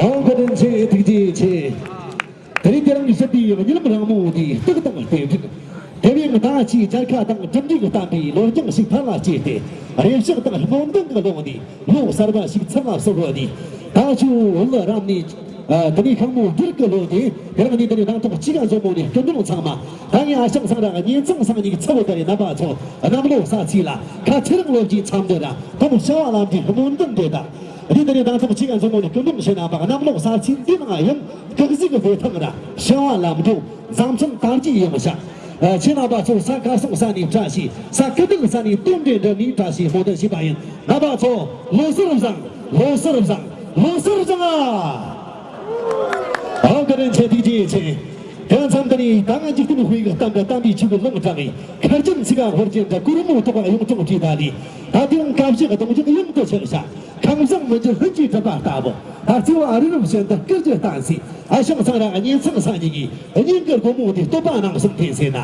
ཨོ་བཀའ་དྲིན་ཆེ། ཐུགས་རྗེ་ཆེ། དེ་རིང་དེ་རིང་གི་ཞི་བདེའི་གཉིད་ལམ་རིང་མོ་འདིའི་རྟགས་དང་རྟེན་འབྲེལ། དེ་བས་ང་ད་ཅིའི་མཇལ་ཁ་དང་གྲུབ་འབྲས་ཀྱི་བསྟན་པའི་ལོ་རྒྱུས་ཤིག་ཕར་ལ་བསྐྱལ་ཏེ། རེ་ཞིག་དང་སྨོན་འདུན་གྱི་ཀློང་ནས་ལོ་གསར་པ་ཞིག་ཚང་ལ་གསོལ་བ་ནས། ད་ཆུ་བོ་བུ་རམ་ནས་དེ་ནས་ཤིང་མོ་སྦྲུལ་གྱི་ལོ་ནས། དེ་རིང་ནས་དེ་ནས་དང་ཐོག་གཅིག་ག་འཛོམས་མོ་ནས་སྐུ་མདུན་ཚང་མ། ད་ངས་ཨ་ཞང་སང་ར་གཉེན་ཚང་སང་ཉིག་ཚ་བོ་དེ་རེད། རྣམ་པ་ཚོ་གནམ་ལོ་གསར་ཚེས་ལ་ཁ་ཚེ་རིང་ལོ་རྒྱུས་མཚམས་འདི་ར་དམ་བྱ་བ་ལམ་འགྲོའི་སྨོན་འདུན་འདི་དང་། འདི་ལྟར་དང་ཐོག་གཅིག་ག་འཛོམས་མོ་ནས་སྐུ་འབུམ་ཞུས་ན་པ། གནམ་ལོ་གསར་ཚེས་འདི་ནང་ཡང་སྐུ་གཟུགས་ཀྱི་བདེ་ཐང་ར་བྱ་བ་ལམ་འགྲོ་མཛའ་མཐུན་དར་རྒྱས་ཡོང་བ་བྱ། ཁྱེད་རྣམ་པ་ཚོ་ས་ཁ་སོང་ས་ནས་བཀྲ་ཤིས། ས་ཀི་དུག་ས་ནས་དོན་འབྲས་འགྲུབ་ནས་བཀྲ་ཤིས་སྨོན་འདུན་ཞུས་པ་ཡིན། རྣམ་པ་ཚོ་ལོ་གསར་བཟང་། ལོ་གསར་བཟང་། ལོ་གསར་བཟང་ཨ། ཨོ་བཀའ་དྲིན་ཆེ། ཐུགས་རྗེ་ཆེ། དེ་མཚམས་འདི་ནས་ད་ང་འཇིག་རྟེན་དཔེ་གི་གཏམ་འདྲ། གཏམ་པའི་ཆུ་བོ་ལུང་དྲངས་ནས། ཁ་རྒྱུན་ཚིག་ག་ཧོར་རྒྱན་འདྲ། གུ་རུ་མོ་ཐོག་ག་གཡུང་དྲུང་བྲིས་ད་ལས། ད་དེ་རིང་སྐབས་ཤིག་གདུང་རྒྱུད་གཡུང་དུ་ཆགས་ཤག་ཁང་བཟང་མི་འགྱུར་ལྷུན་གྱིས་གྲུབ་པ་ལྟ་བུ། ད་བརྩེ་བ་རི་རབ་བཞིན་དུ་བསྐུལ་རྒྱུ་བསྟན་སྲིད། ཨ་ཞང་སང་ར་གཉེན་ཚང་སང་ཉིག་གི་སྙིང་གི་སྒོ་མོ་དེ་བསྟོད་པ་ནང་གསུམ་འཐེན་ཟེར་ན།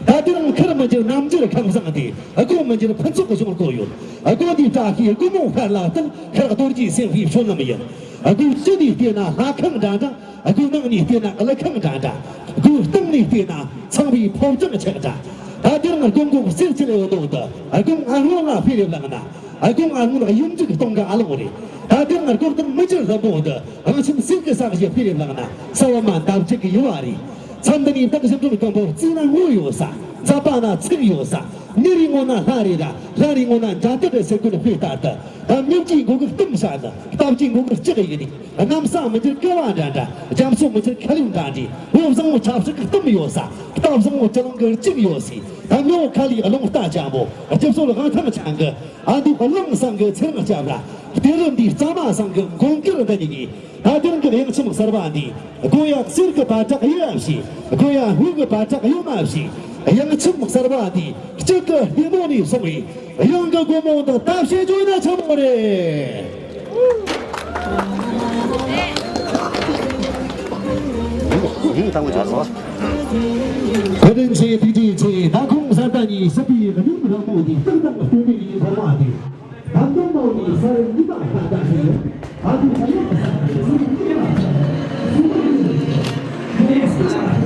ད་དེ་རིང་ཁུར་མི་འགྱུར་རྣམ་འགྱུར་ཁང་བཟང་དེ། སྒོ་མི་འགྱུར་ཕུན་ཚོགས་གཞུང་སྒོ་ཡོད། སྒོ་འདིའི་བཀྲ་ཤིས་སྒོ་མོ་ཤར་ལ་བསྟན། ཤར་རྡོ་རྗེ་སེམས་དཔའི་བྱོན་ལམ་ཡིན། སྒོ་ཕྱི་ནས་བལྟས་ན་ལྷ་ཁང་འདྲ་འདྲ། སྒོ་ནང་ནས་བལྟས་ན་ཀླུ་ཁང་འདྲ་འདྲ། སྒོ་སྟེང་ནས་བལྟས་ན་ཚངས་པའི་ཕོ་བྲང་ཆགས་འདྲ། ད་དེ་རིང་སྒོ་འགོག་གསེར་ཕྱེ་ལེའུ་ནང་དུ་སྒོ་ང་སྔོན་ལ་ཕེ་རེ་བླངས་ན། སྒོ་ང་སྔོན་གཡུ་འབྲུག་སྟོང་གི་ཨ་ལོང་རེད། ད་དེ་རིང་སྒོ་སྟེང་མི་འགྱུར་ལྷུན་པོ་འདི་དབང་ཆེན་གསེར་གྱི་ས་གཞི་ཕེ་རེ་བླངས་ན། ས་བ་མ་འདབ་ཆགས་ཀྱི་ཡུ་བ་རེད། མཚམས་འདི་ནས་བདག་གཞུང་དྲུང་སྐམ་པོ་བརྩིས་ན་དངོས་ཡོད་ས། མཛད་པ་ན་ཚིག་ཡོད་ས། གནས་རི་ངོ་ན་ལྷ་རེ་ར། ལྷ་རི་ངོ་ན་འཇའ་དུད་རེ་ཟེར་ཀུན་དཔེ་ལྟར་དུ། ད་སྨྱུག་གི་མགོ་གི་གཏུམ་བྱ་ནི། སྟབས་ཀྱི་མགོ་གི་ལྕགས་ཡིན་ནི། གནམ་ས་མི་འགྱུར་ཀ་བ་འདྲ་འདྲ། རྒྱ་མཚོ་མི་འགྱུར་ཁ་ལིང་འདྲ་འདྲ། བོད་བཟང་བོ་ཆབ་སྲིད་ཀྱི་གཏུམ་ཡོད་ས། རྟ་བཟང་བོ་སྤྱི་གླིང་གི་གཅིག་ཡོད་སི། ད་མྱོང་ཁ་ལི་རླུང་རྟ་ཅན་པོ། སྐྱིད་སོ་ལ་དབང་ཐང་ཆང་གི། ཨ་འདུག་གླིང་བཟང་གི་ཚེ་རིང་སྐྱབས་ར། གཏེར་རི་འདི་གཙང་མ་བཟང་གི་མགོན་གྱུར་འདི་ཉིད་ཀྱི། ད་དེ་རིང་གི་དབྱངས་ཆེམ་གསར་བ་འདི། དགོན་ཡག་གསེར་གྱི་བར་ཐག་ཡོད་ཞེས། དགོན་ཡག་ལྷུག་གི་བར་ཐག་ཡོད་མ་ཞེས། དབྱངས་ཆེམ་གསར་བ་འདི་གཅིག་གི་ལྟད་མོ་ནས་སོང་བའི། གཡང་གི་སྒོ་མོ་དང་ལྟ་བཤད་བརྗོད་ན་ཆེན་མོ་རེད། བཀའ་དྲིན་ཆེ། ཐུགས་རྗེ་ཆེ། ད་ཁོང་གསར་དར་ཉིད་སྲིད་པའི་གནས་རང་མོ་དེ་སྟག་དང་སྟོན་པའི་ཡིན་ཁོ་མ་དེ། ད་དུང་མོ་ནི་སར་ཡིན་པ་ད་ད་ཞིག་ཡོད། ཨ་ཁུ་ས་ཡོད་ས་ཡོད་ས་ཡོད་ས་ཡོད།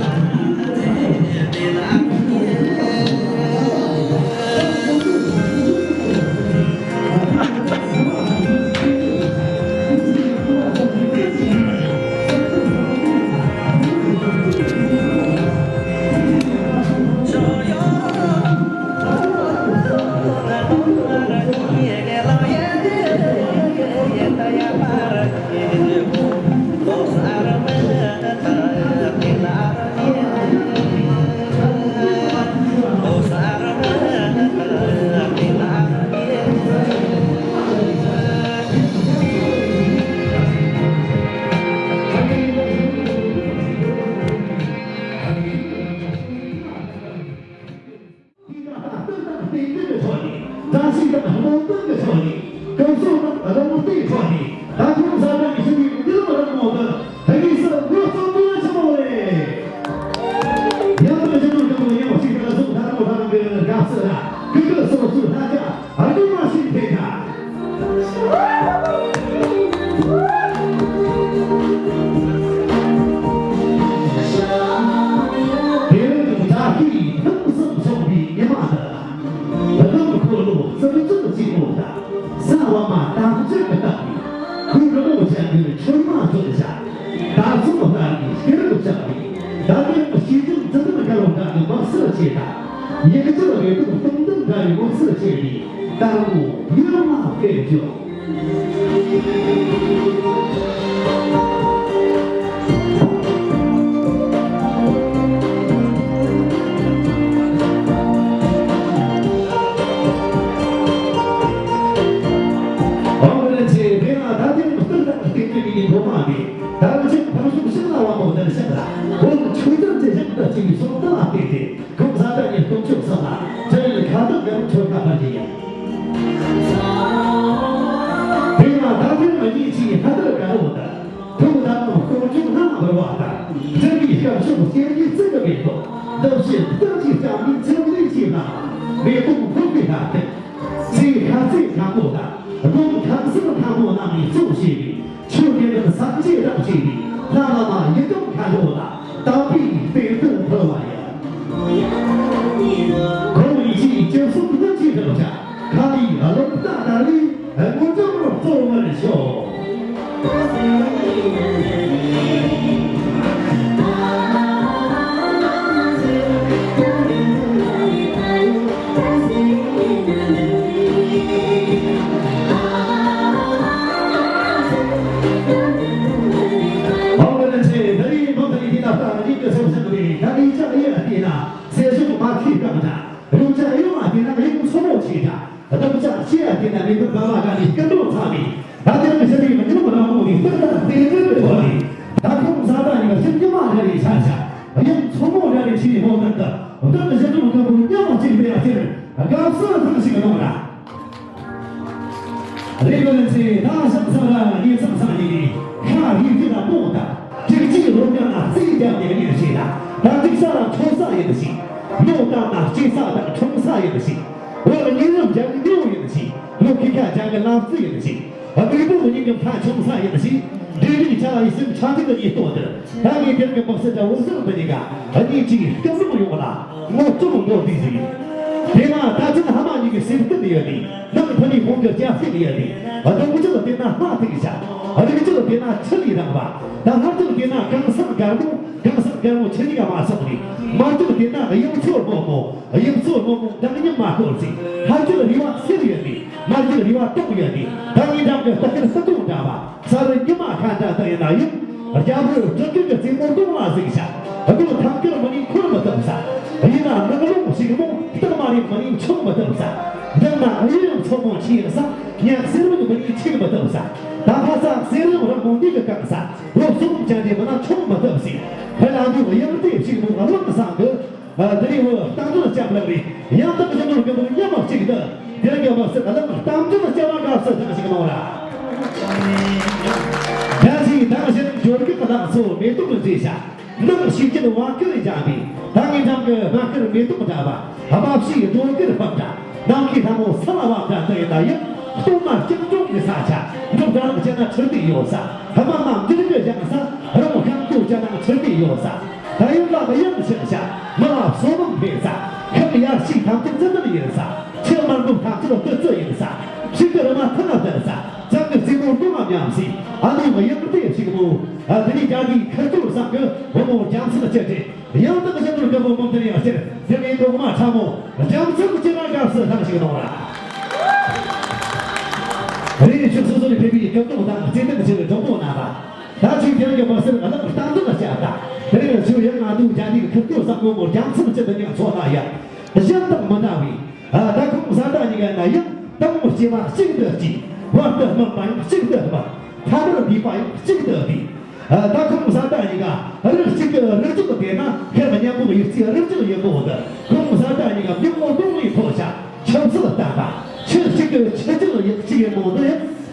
བཀྲ་ཤིས་དང་སྨོན་འདུན་གྱི་ཕྱོགས་ནས། སྐུ་གཟུགས་དང་རང་བརྟེན་ཕྱོགས་ནས། ད་ཁོང་གསར་དར་གྱི་ཞི་བའི་འདུལ་བ་རང་མོ་དུ་ཕ་གི་སར་འགོ་རྩོམ་དུ་ཆེན་མོ་རེད། ཡང་དུ་ཞི་བའི་འདུལ་བ་ཡང་ཞིག་ལ་སོགས་ད་ལོ་རང་གི་དགའ་བསུ་ལ་སྐུ་གི་སོ་སོའི་ལྷ་ཆ་ཨ་ཀུ་མ་ཞིག་ཕེབས་ཀྱང་། དེ་རིང་བདག་གིས་ཕུན་སུམ་ཚོགས་པའི་ཉི་མ་འདི། གནམ་འཁོར་ལོ་རྩིབས་བཅུ་གཅིག་པོ་དང་། ས་བ་མ་དག་བཅུ་གི་སྟེང་ནས། ཁོང་རི་མོ་ཅན་གྱི་ཆུ་མ་བཙོས་བྱ། དར་ཚོན་ལྟར་གྱི་སྐེ་རགས་བཅག་པའི། ད་ལྟའི་སྐྱེས་ཆེན་ཙི་ཙི་དགའ་བོ་འདྲ་གི་མི་སེར་ཆེ་དང་། ཡིག་ཆ་རེ་དོགས་སྟོང་ལྡན་འདྲ་བའི་མི་སེར་ཆེ་བའི་དར་མོ་ཡུལ་ལ་ཕེབས་བྱུང་། ཨོ་རེད་ཆེ། དེ་ན་ད་ཐེངས་སྟོན་དང་སྟེགས་ཀྱི་མི་ཡིན་ཐོག་མ་དེ། ད་རུང་ཅིག་ཕང་ཤུགས་ཤིག་ལ་བ་མོ་དར་ཤག་ལ། འོ་ཆུ་དར་ཅེ་ཤག་ཏུ་ཅིག་སོང་ད་ལ་བལྟས་ཏེ། ཁོང་ས་ད་ཉིད་སྟོང་ཆོག་ས་ལ། ཅ་ཡི་ཁ་ཐུག་གམ་ཆོ་ཁ་པར་གྱི་ཡིན། དེ་ན་ད་ཐེངས་མ་ཡིན་ཅིག་ཧ་དར་ག་རོ་ད། ཐུགས་དམ་སྟོང་ཆུང་ལྷ་འབར་བ་དང་། སྤྱན་གྱི་སྐར་ཕྱོགས་སྤྱན་གྱི་རྩི་གི་མེ་ཏོག། འདབ་བཞིན་སྟོན་གྱི་ལྕགས་མའི་ཚེམ་ལས་ཀྱི་ལྷ། མེ་ཏོག་ཕུལ་བའི་ལྷ་ལྡན། ཚེ་ཁ་ཚེ་ཁ་མོ་དང་། སྒོམ་ཁ་སེམས་ཁ་མོ་རྣམས་ནས་གཙོ་བྱས་པའི་ཆོས་རྒྱལ་དང་སངས་རྒྱས་དང་བཅས་པའི་ལྷ་བླ་མ་ཡི་དམ་མཁའ་འགྲོ་ལ་དམ་པའི་རྟེན་དུ་ཕུལ་བ་ཡིན། ཁོང་ཡིད་ཆེས་སྐྱབས་སུ་འདུ་བྱེད་དམ་བཅའ། ཁ་ལི་རླུང་རྟ་དར་ལི་དངོས་གྲུབ་སྩོལ་བར་ཤོག། ཨོ་གི་ལན་ཆེ། ད་རིང་མང་ད་རིང་དེ་ད་ལྟ་རིང་གི་སོ་སོ་དེ་ད་རིང་ཅག་ཡ་དེ་ན་སེ་ཤུག་མ་ཁི་ཀ་མ་ད། རུ་ཅག་ཡོང་བ་དེ་ན་ཡོང་ཚོ་མོ་ཆེ་ད། བདག་ཅག་ཤེས་ཡ་དེ་ན་མི་འདུག་ག་བ་ག་ནི་སྐད་འགྲོ་ཚ་མི། ད་དེ་ནི་ཤ་མི་མི་འདུག་རང་མོ་ནི་སྟག་ད་དེ་རེ་རེ་ཐོ་ནི། ད་ཁོང་ས་ད་ཡིན་ཤིན་ཅི་མ་རེ་རེ་ཆ་ཆ། ཡོང་ཚོ་མོ་རེ་རེ་ཆེ་ནི་ཧོ་ད་ད། བདག་ནི་ཤ་འདུག་ག་བུ་ཉམས་ཅིག་མེད་ཡ་དེ་ནི་དགའ་བསུ་ཐང་ཞིག་གནང་ར། རེ་བ་ལན་ཚེ་ད་ཤག་ས་ར་ངེད་ཚང་ས་ཡིན་ནི། ཤ་རིགས་ཀྱི་ལ་མོ་ད། ཅིག་ཅིག་ལོ་ཉག་ན་རྩིས་རྒྱབ་ནས་ཉེར་ཞིག་ལ། ད་ཅིག་ས་ར་ཁྲོ་ས་ཡིན་ཞིག་ལོ་ད་ན་སྐྱེ་ས་དང་ཁྲོང་ས་ཡིན་ཞིག་འོ་ལ་ཉེ་རབས་རྒྱ་གི་ཉོ་ཡོད་ཅིག་ལོ་ཁི་ཁ་རྒྱ་གི་ལབ་རྩི་ཡོད་ཅིག་སྡིག་པོ་གཉིས་ཀྱི་ཕ་ཆུང་ས་ཡོད་ཅིག་འབྲས་རིགས་ཆ་ལ་ཡི་སེམས་ཆ་ཐིག་གི་ཉིས་སྟོང་དེར། ད་ངས་དེར་གི་དམག་སེར་དྲ་བོ་སེར་འདི་གཉིས་ཀ་གཉིས་ཀྱིས་སྐམ་རུང་ཡོང་ལ་ངོ་བཅོམ་འགྲོ་དུས་ཟིག་དེ་ན་ད་ཅི་ཧ་མ་གཉིས་ཀྱི་སེམས་སྐད་ཡོད་དེ། ནང་ཕ་ནི་ཧོང་གི་སྐྱ་སེམས་ཡོད་དེ། སྡོང་ཅི་ལ་དེ་ན་སྣ་ཐིག་བྱ། རིགས་ཅི་ལ་དེ་ན་ཆུ་ལི་རང་བ། ད་ལྷ་ཅི་ལ་དེ་ན་གང་སང་དགར་མོ། གང་སང་དགར་མོ་ཆུ་ལི་ག་མ་སོགས་རེད། མ་ཅི་ལ་དེ་ན་གཡང་ཚོར་མོ་མོ། གཡང་ཚོར་མོ་མོ་འདང་ཉམས་མ་ཤོར་ཟིག་ཧ་ཅི་ལ་རི་བ་སེར་ཡོད་དེ། མ་གཞི་རེ་བ་དོག་ཡོད་དེ། ད་ངའི་འགྲམ་གྱི་སྟག་ཤར་སྲིན་གོང་འདྲ་བ། ས་རུ་ཉི་མ་ཁ་འདྲ་དག་ཡིན་ན་ཡང་། རྒྱ་བོད་གྲི་གུག་གི་རྩེ་མོ་གདོང་ལ་གཟིགས་ཤག་སྒོ་ཐང་དཀར་མི་ནི་འཁོར་མི་ཐུབ་ས། ཡིན་ན་ནགས་ཀློང་ཞིག་མོ་སྟག་མ་རེད་མི་ནི་མཆོང་མི་ཐུབ་ས། འདི་ན་གཡུ་ཡང་མཚོ་མོ་ཆེ་ཡིན་ས། ཉག་གསེར་མིག་མི་ནི་ཆིག་མི་ཐུབ་ས། ད་ཕ་ས་གསེར་ཡང་རང་མོ་འདི་གི་གང་ས། འོ་གསུམ་ཅན་དེ་མི་ན་མཆོང་མི་ཐུབ་ས། ཕ་ལ་འདི་གཡང་རྩེ་ཞིག་མོ་གླང་སང་གི། ཨ། དེ་རིང་བོད་བསྟན་འཛིན་སྐྱབས་ལགས་རེད། ཡང་དག་གཞོན་ནུར་རྒན་པོ་མཉམ་གཅིག་ཏུ། དེ་རིང་གི་དམག་སྲིད་གླང་བསྟན་འཛིན་སྐྱབས་ལ་དགའ་བསུ་ཐེངས་ཤིག་གནང་ར། རྒྱ་ཆེའི་དང་ཞིང་འབྱོར་གྱི་གླང་ཚོ་མེ་ཏོག་མཛེས་ཤག་ནང་ཞིག་གི་བ་ཀིར་བཞག་པའི་ད་ངའི་འགྲམ་གྱི་བ་ཀིར་མེ་ཏོག་འདྲ་བ། དམའ་ཕྱིའི་སྒྲོ་གིར་ཕབ་འདྲ། ནམ་མཁའི་ལྷ་མོ་ས་ལ་བབ་འདྲ་དུ་ཡིན་ན་ཡང་། སྟོད་མ་སྤྱང་གྲུང་གི་ས་ཆ། འབྲོག་སྒྲ་ལག་ཅན་ན་ཁྲིད་དེ་ཡོད་ས། ཧ་མ་མ་འདིར་གི་བཞག་ས། རང་ཤང་ཀུ་ཅན་ན་ཁྲིད་དེ་ཡོད་ས། ད་ཡུལ་ལ་གཡང་ཆགས་ཤག་མི་ལ་བསོད་ནམས་འཕེལ་ས། ཁམས་ཡར་ཞིག་ཐམས་ཅད་ཙི་ཙི་ཡིན་ས། ཆུ་དམར་འབུབ་ཐམས་ཅད་ཏི་ཙི་ཡིན་ས། ཕྱི་གི་རི་མ་ཐང་ལ་བསྡད་ས། བྱང་གི་རྩེ་མོ་ཀླུང་ལ་མཉམ་ས། ཨ་ནུ་གཡང་ལྟས་ཞིག་མོ། ཨ། དེ་ནི་རྒྱ་གི་ཁུར་ཚོར་བསམ་གི་བུ་མོ་རྒྱ་མཚན་སྤྱི་དྲེ། ཡང་དག་གཞོན་ནུར་རྒད་པོ་མང་དུ་ཡར་ཕྱིར། དེ་ནི་གོང་མ་ཁྲ་མོ་རྒྱ་མཚན་སྤྱི་ལ་དགའ་བསུ་ཐེངས་ཤིག་གནང་ར། རེས་ཕྱོགས་སོ་སོ་ནས་ཕེབས་པའི་སྐུ་གདུང་དང་རྩེ་འདུན་ཆེ་བའི་གྲོགས་པོ་རྣམ་པ། ད་ཅིག་དེ་རིང་གི་མི་སེར་གླང་བསྟན་འཛིན་ལ་བྱ་ད། དེ་རིང་ཆུ་ཡང་ང་དུ་རྒྱ་དེའི་ཁུར་སྐྱོ་བསམ་མོ་མོ་རྒྱ་མཚན་སྤྱི་དུ་ཉག་ཚོ་ན་ཡ། གཞན་དང་མི་འདྲ་བའི། ཨ། ད་ཁོང་བཟའ་ཟླ་གཉིས་ཀ་ན་ཡང་། སྟག་མོ་སྐྱེས་པ་གཅིག་ཏུ་སྐྱེས། བར་དུ་སྨིན་པ་ཡང་གཅིག་ཏུ་སྨིན། ཐ་མར་བསྡུས་པ་ཡང་གཅིག་ཏུ་བསྡུས། ཨ། ད་ཁོང་བཟའ་ཟླ་གཉིས་ཀ་རིགས་གཅིག་གི་རིགས་རྒྱུད་དེ་ན། ཁེར་མཉམ་པོ་ཡིག་རྩིས་རིགས་རྒྱུད་ཡིན་པོ་འདི། ཁོང་བཟའ་ཟླ་གཉིས་ཀ་མྱུག་མོ་གདོང་ལས་མཐོ་ཤག་ཆབ་སྲིད་ལྟ་བ། ཆོས་གཅིག་གི་ཆོས་རྒྱུད་ཡིག་གཅིག་ཡིན་པོ་འདི།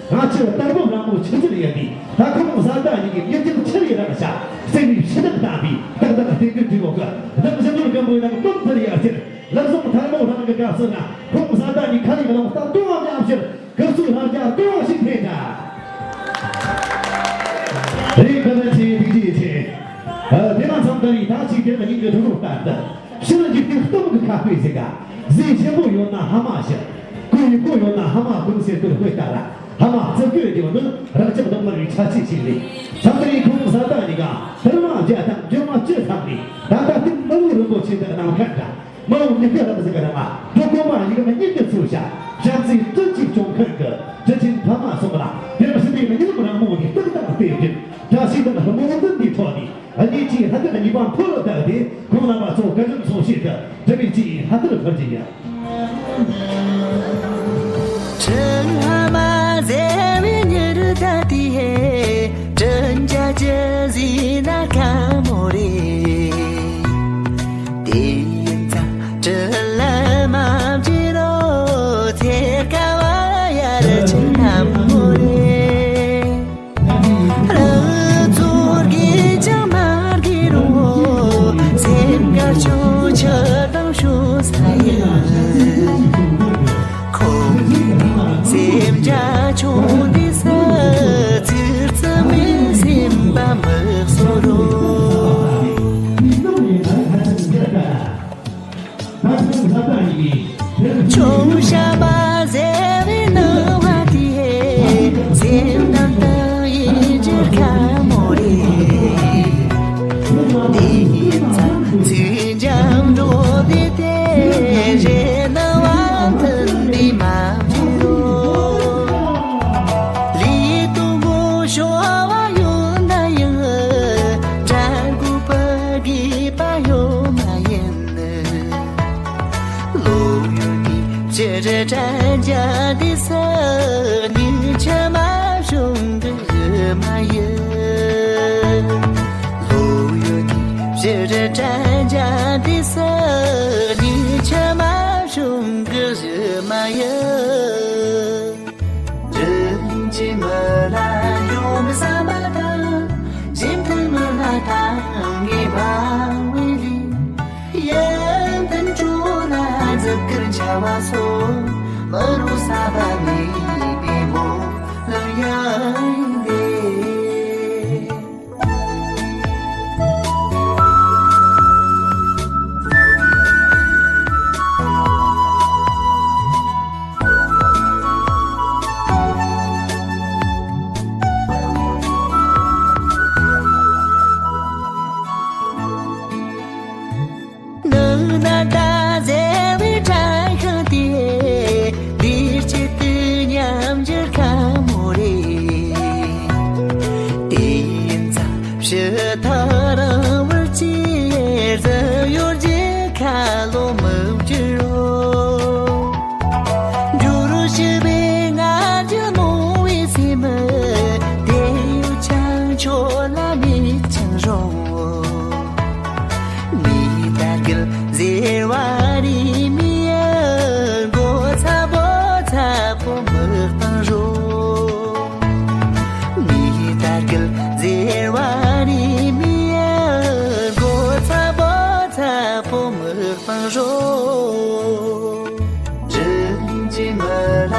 ང་ཆོས་དར་བབ་རང་མོ་ཆོས་རྒྱུད་ཡིན་པས། ད་ཁོང་བཟའ་ཟླ་གཉིས་ཀྱི་མྱི་རྒྱུད་ཆེར་ཡི་རང་ཤག་སེམས་ནི་ཕྱི་ནང་བསྟན་པའི་ཏག་ཏག་བསྟན་རྒྱུ་འདྲི་མོ་གི། བདག་གཞན་ནོར་རྒན་པོའི་ནང་སྟོབས་འདིར་ཡར་ཕྱིར། ལག་ཟུང་ཐལ་མོ་རང་གི་དགའ་བསུ་ན། ཁོང་བཟའ་ཟླ་གཉིས་ཁ་ལས་གླང་རྟ་གདོང་བ་མཉམ་ཕྱིར། སྐུ་གཟུགས་ལྷ་རྒྱ་གདོང་བ་ཞིག་འཕེལ་འདྲ། རེད། བཀའ་དྲིན་ཆེ། ཐུགས་རྗེ་ཆེ། ཨ། དེ་ན་མཚམས་ད་རེས་ད་ཅིག་དེ་ལ་ཉིན་གྱི་གྲུ་གུ་ལྟར་དུ། ཕྱི་ལ་འཇིག་རྟེན་སྟོབས་ཀྱི་ཁ་སྤོས་ཟིག་ག་གཟི་ཆེན་པོ་ཡོད་ན་ཧ་མ་ཞིག་གོས་ཡིན་པོ་ཡོད་ན་ཧ་མ་གོན་ཟེར་དུ་དཔེ་ལྟར། ཧ་མ་བརྩི་དགོས་རྒྱུ་ནི་རང་ཅག་གདོང་དམར་བའི་ཆ་ཆེ་ཞིག་རེད། མཚམས་ད་རེས་ཁོང་བཟའ་ཟླ་གཉིས་ཀ་དར་མ་བརྒྱ་དང་འབྱོར་མ་བཅུ་ཐམ་ནས། ད་ལྟ་དུས་མི་བོ་རིན་པོ་ཆེ་འདི་གནམ་ཁ་འདྲ། མ་འོངས་མྱུ་གུ་རབ་ཟིག་གི་རིང་ལ། འགྲོ་དགོས་པ་ཡིག་རིང་གཉིད་ཀྱི་ཚུལ་བྱ། བྱམས་བརྩེའི་སྤྲིན་གྱིས་བསྐྱོང་མཁན་གྱི་སྤྲིན་ཆེན་ཕ་མ་གསུམ་ལ། དེར་ཕྱིན་པའི་གཉིད་ལམ་རིང་མོ་འདི་སྟག་དང་སྟེ་བརྒྱུད། བཀྲ་ཤིས་དང་རྨོངས་འདུན་འདི་འཕྲོག་ནས། གཉིས་ཀྱི་ལྷ་དག་གཉིས་པ་མཐོ་རུ་བཏགས་ཏེ། ཁོང་རྣམ་པ་ཚོ་སྐུ་ཁྲིམས་སྲུང་བྱེད་དུ། འབྲུ་མེད་ཀྱི་ལྷ་དར་ཕུལ་གྱི་ཡིན། སྤང་རོགས། དྲིན་གྱིས་མི་ལ་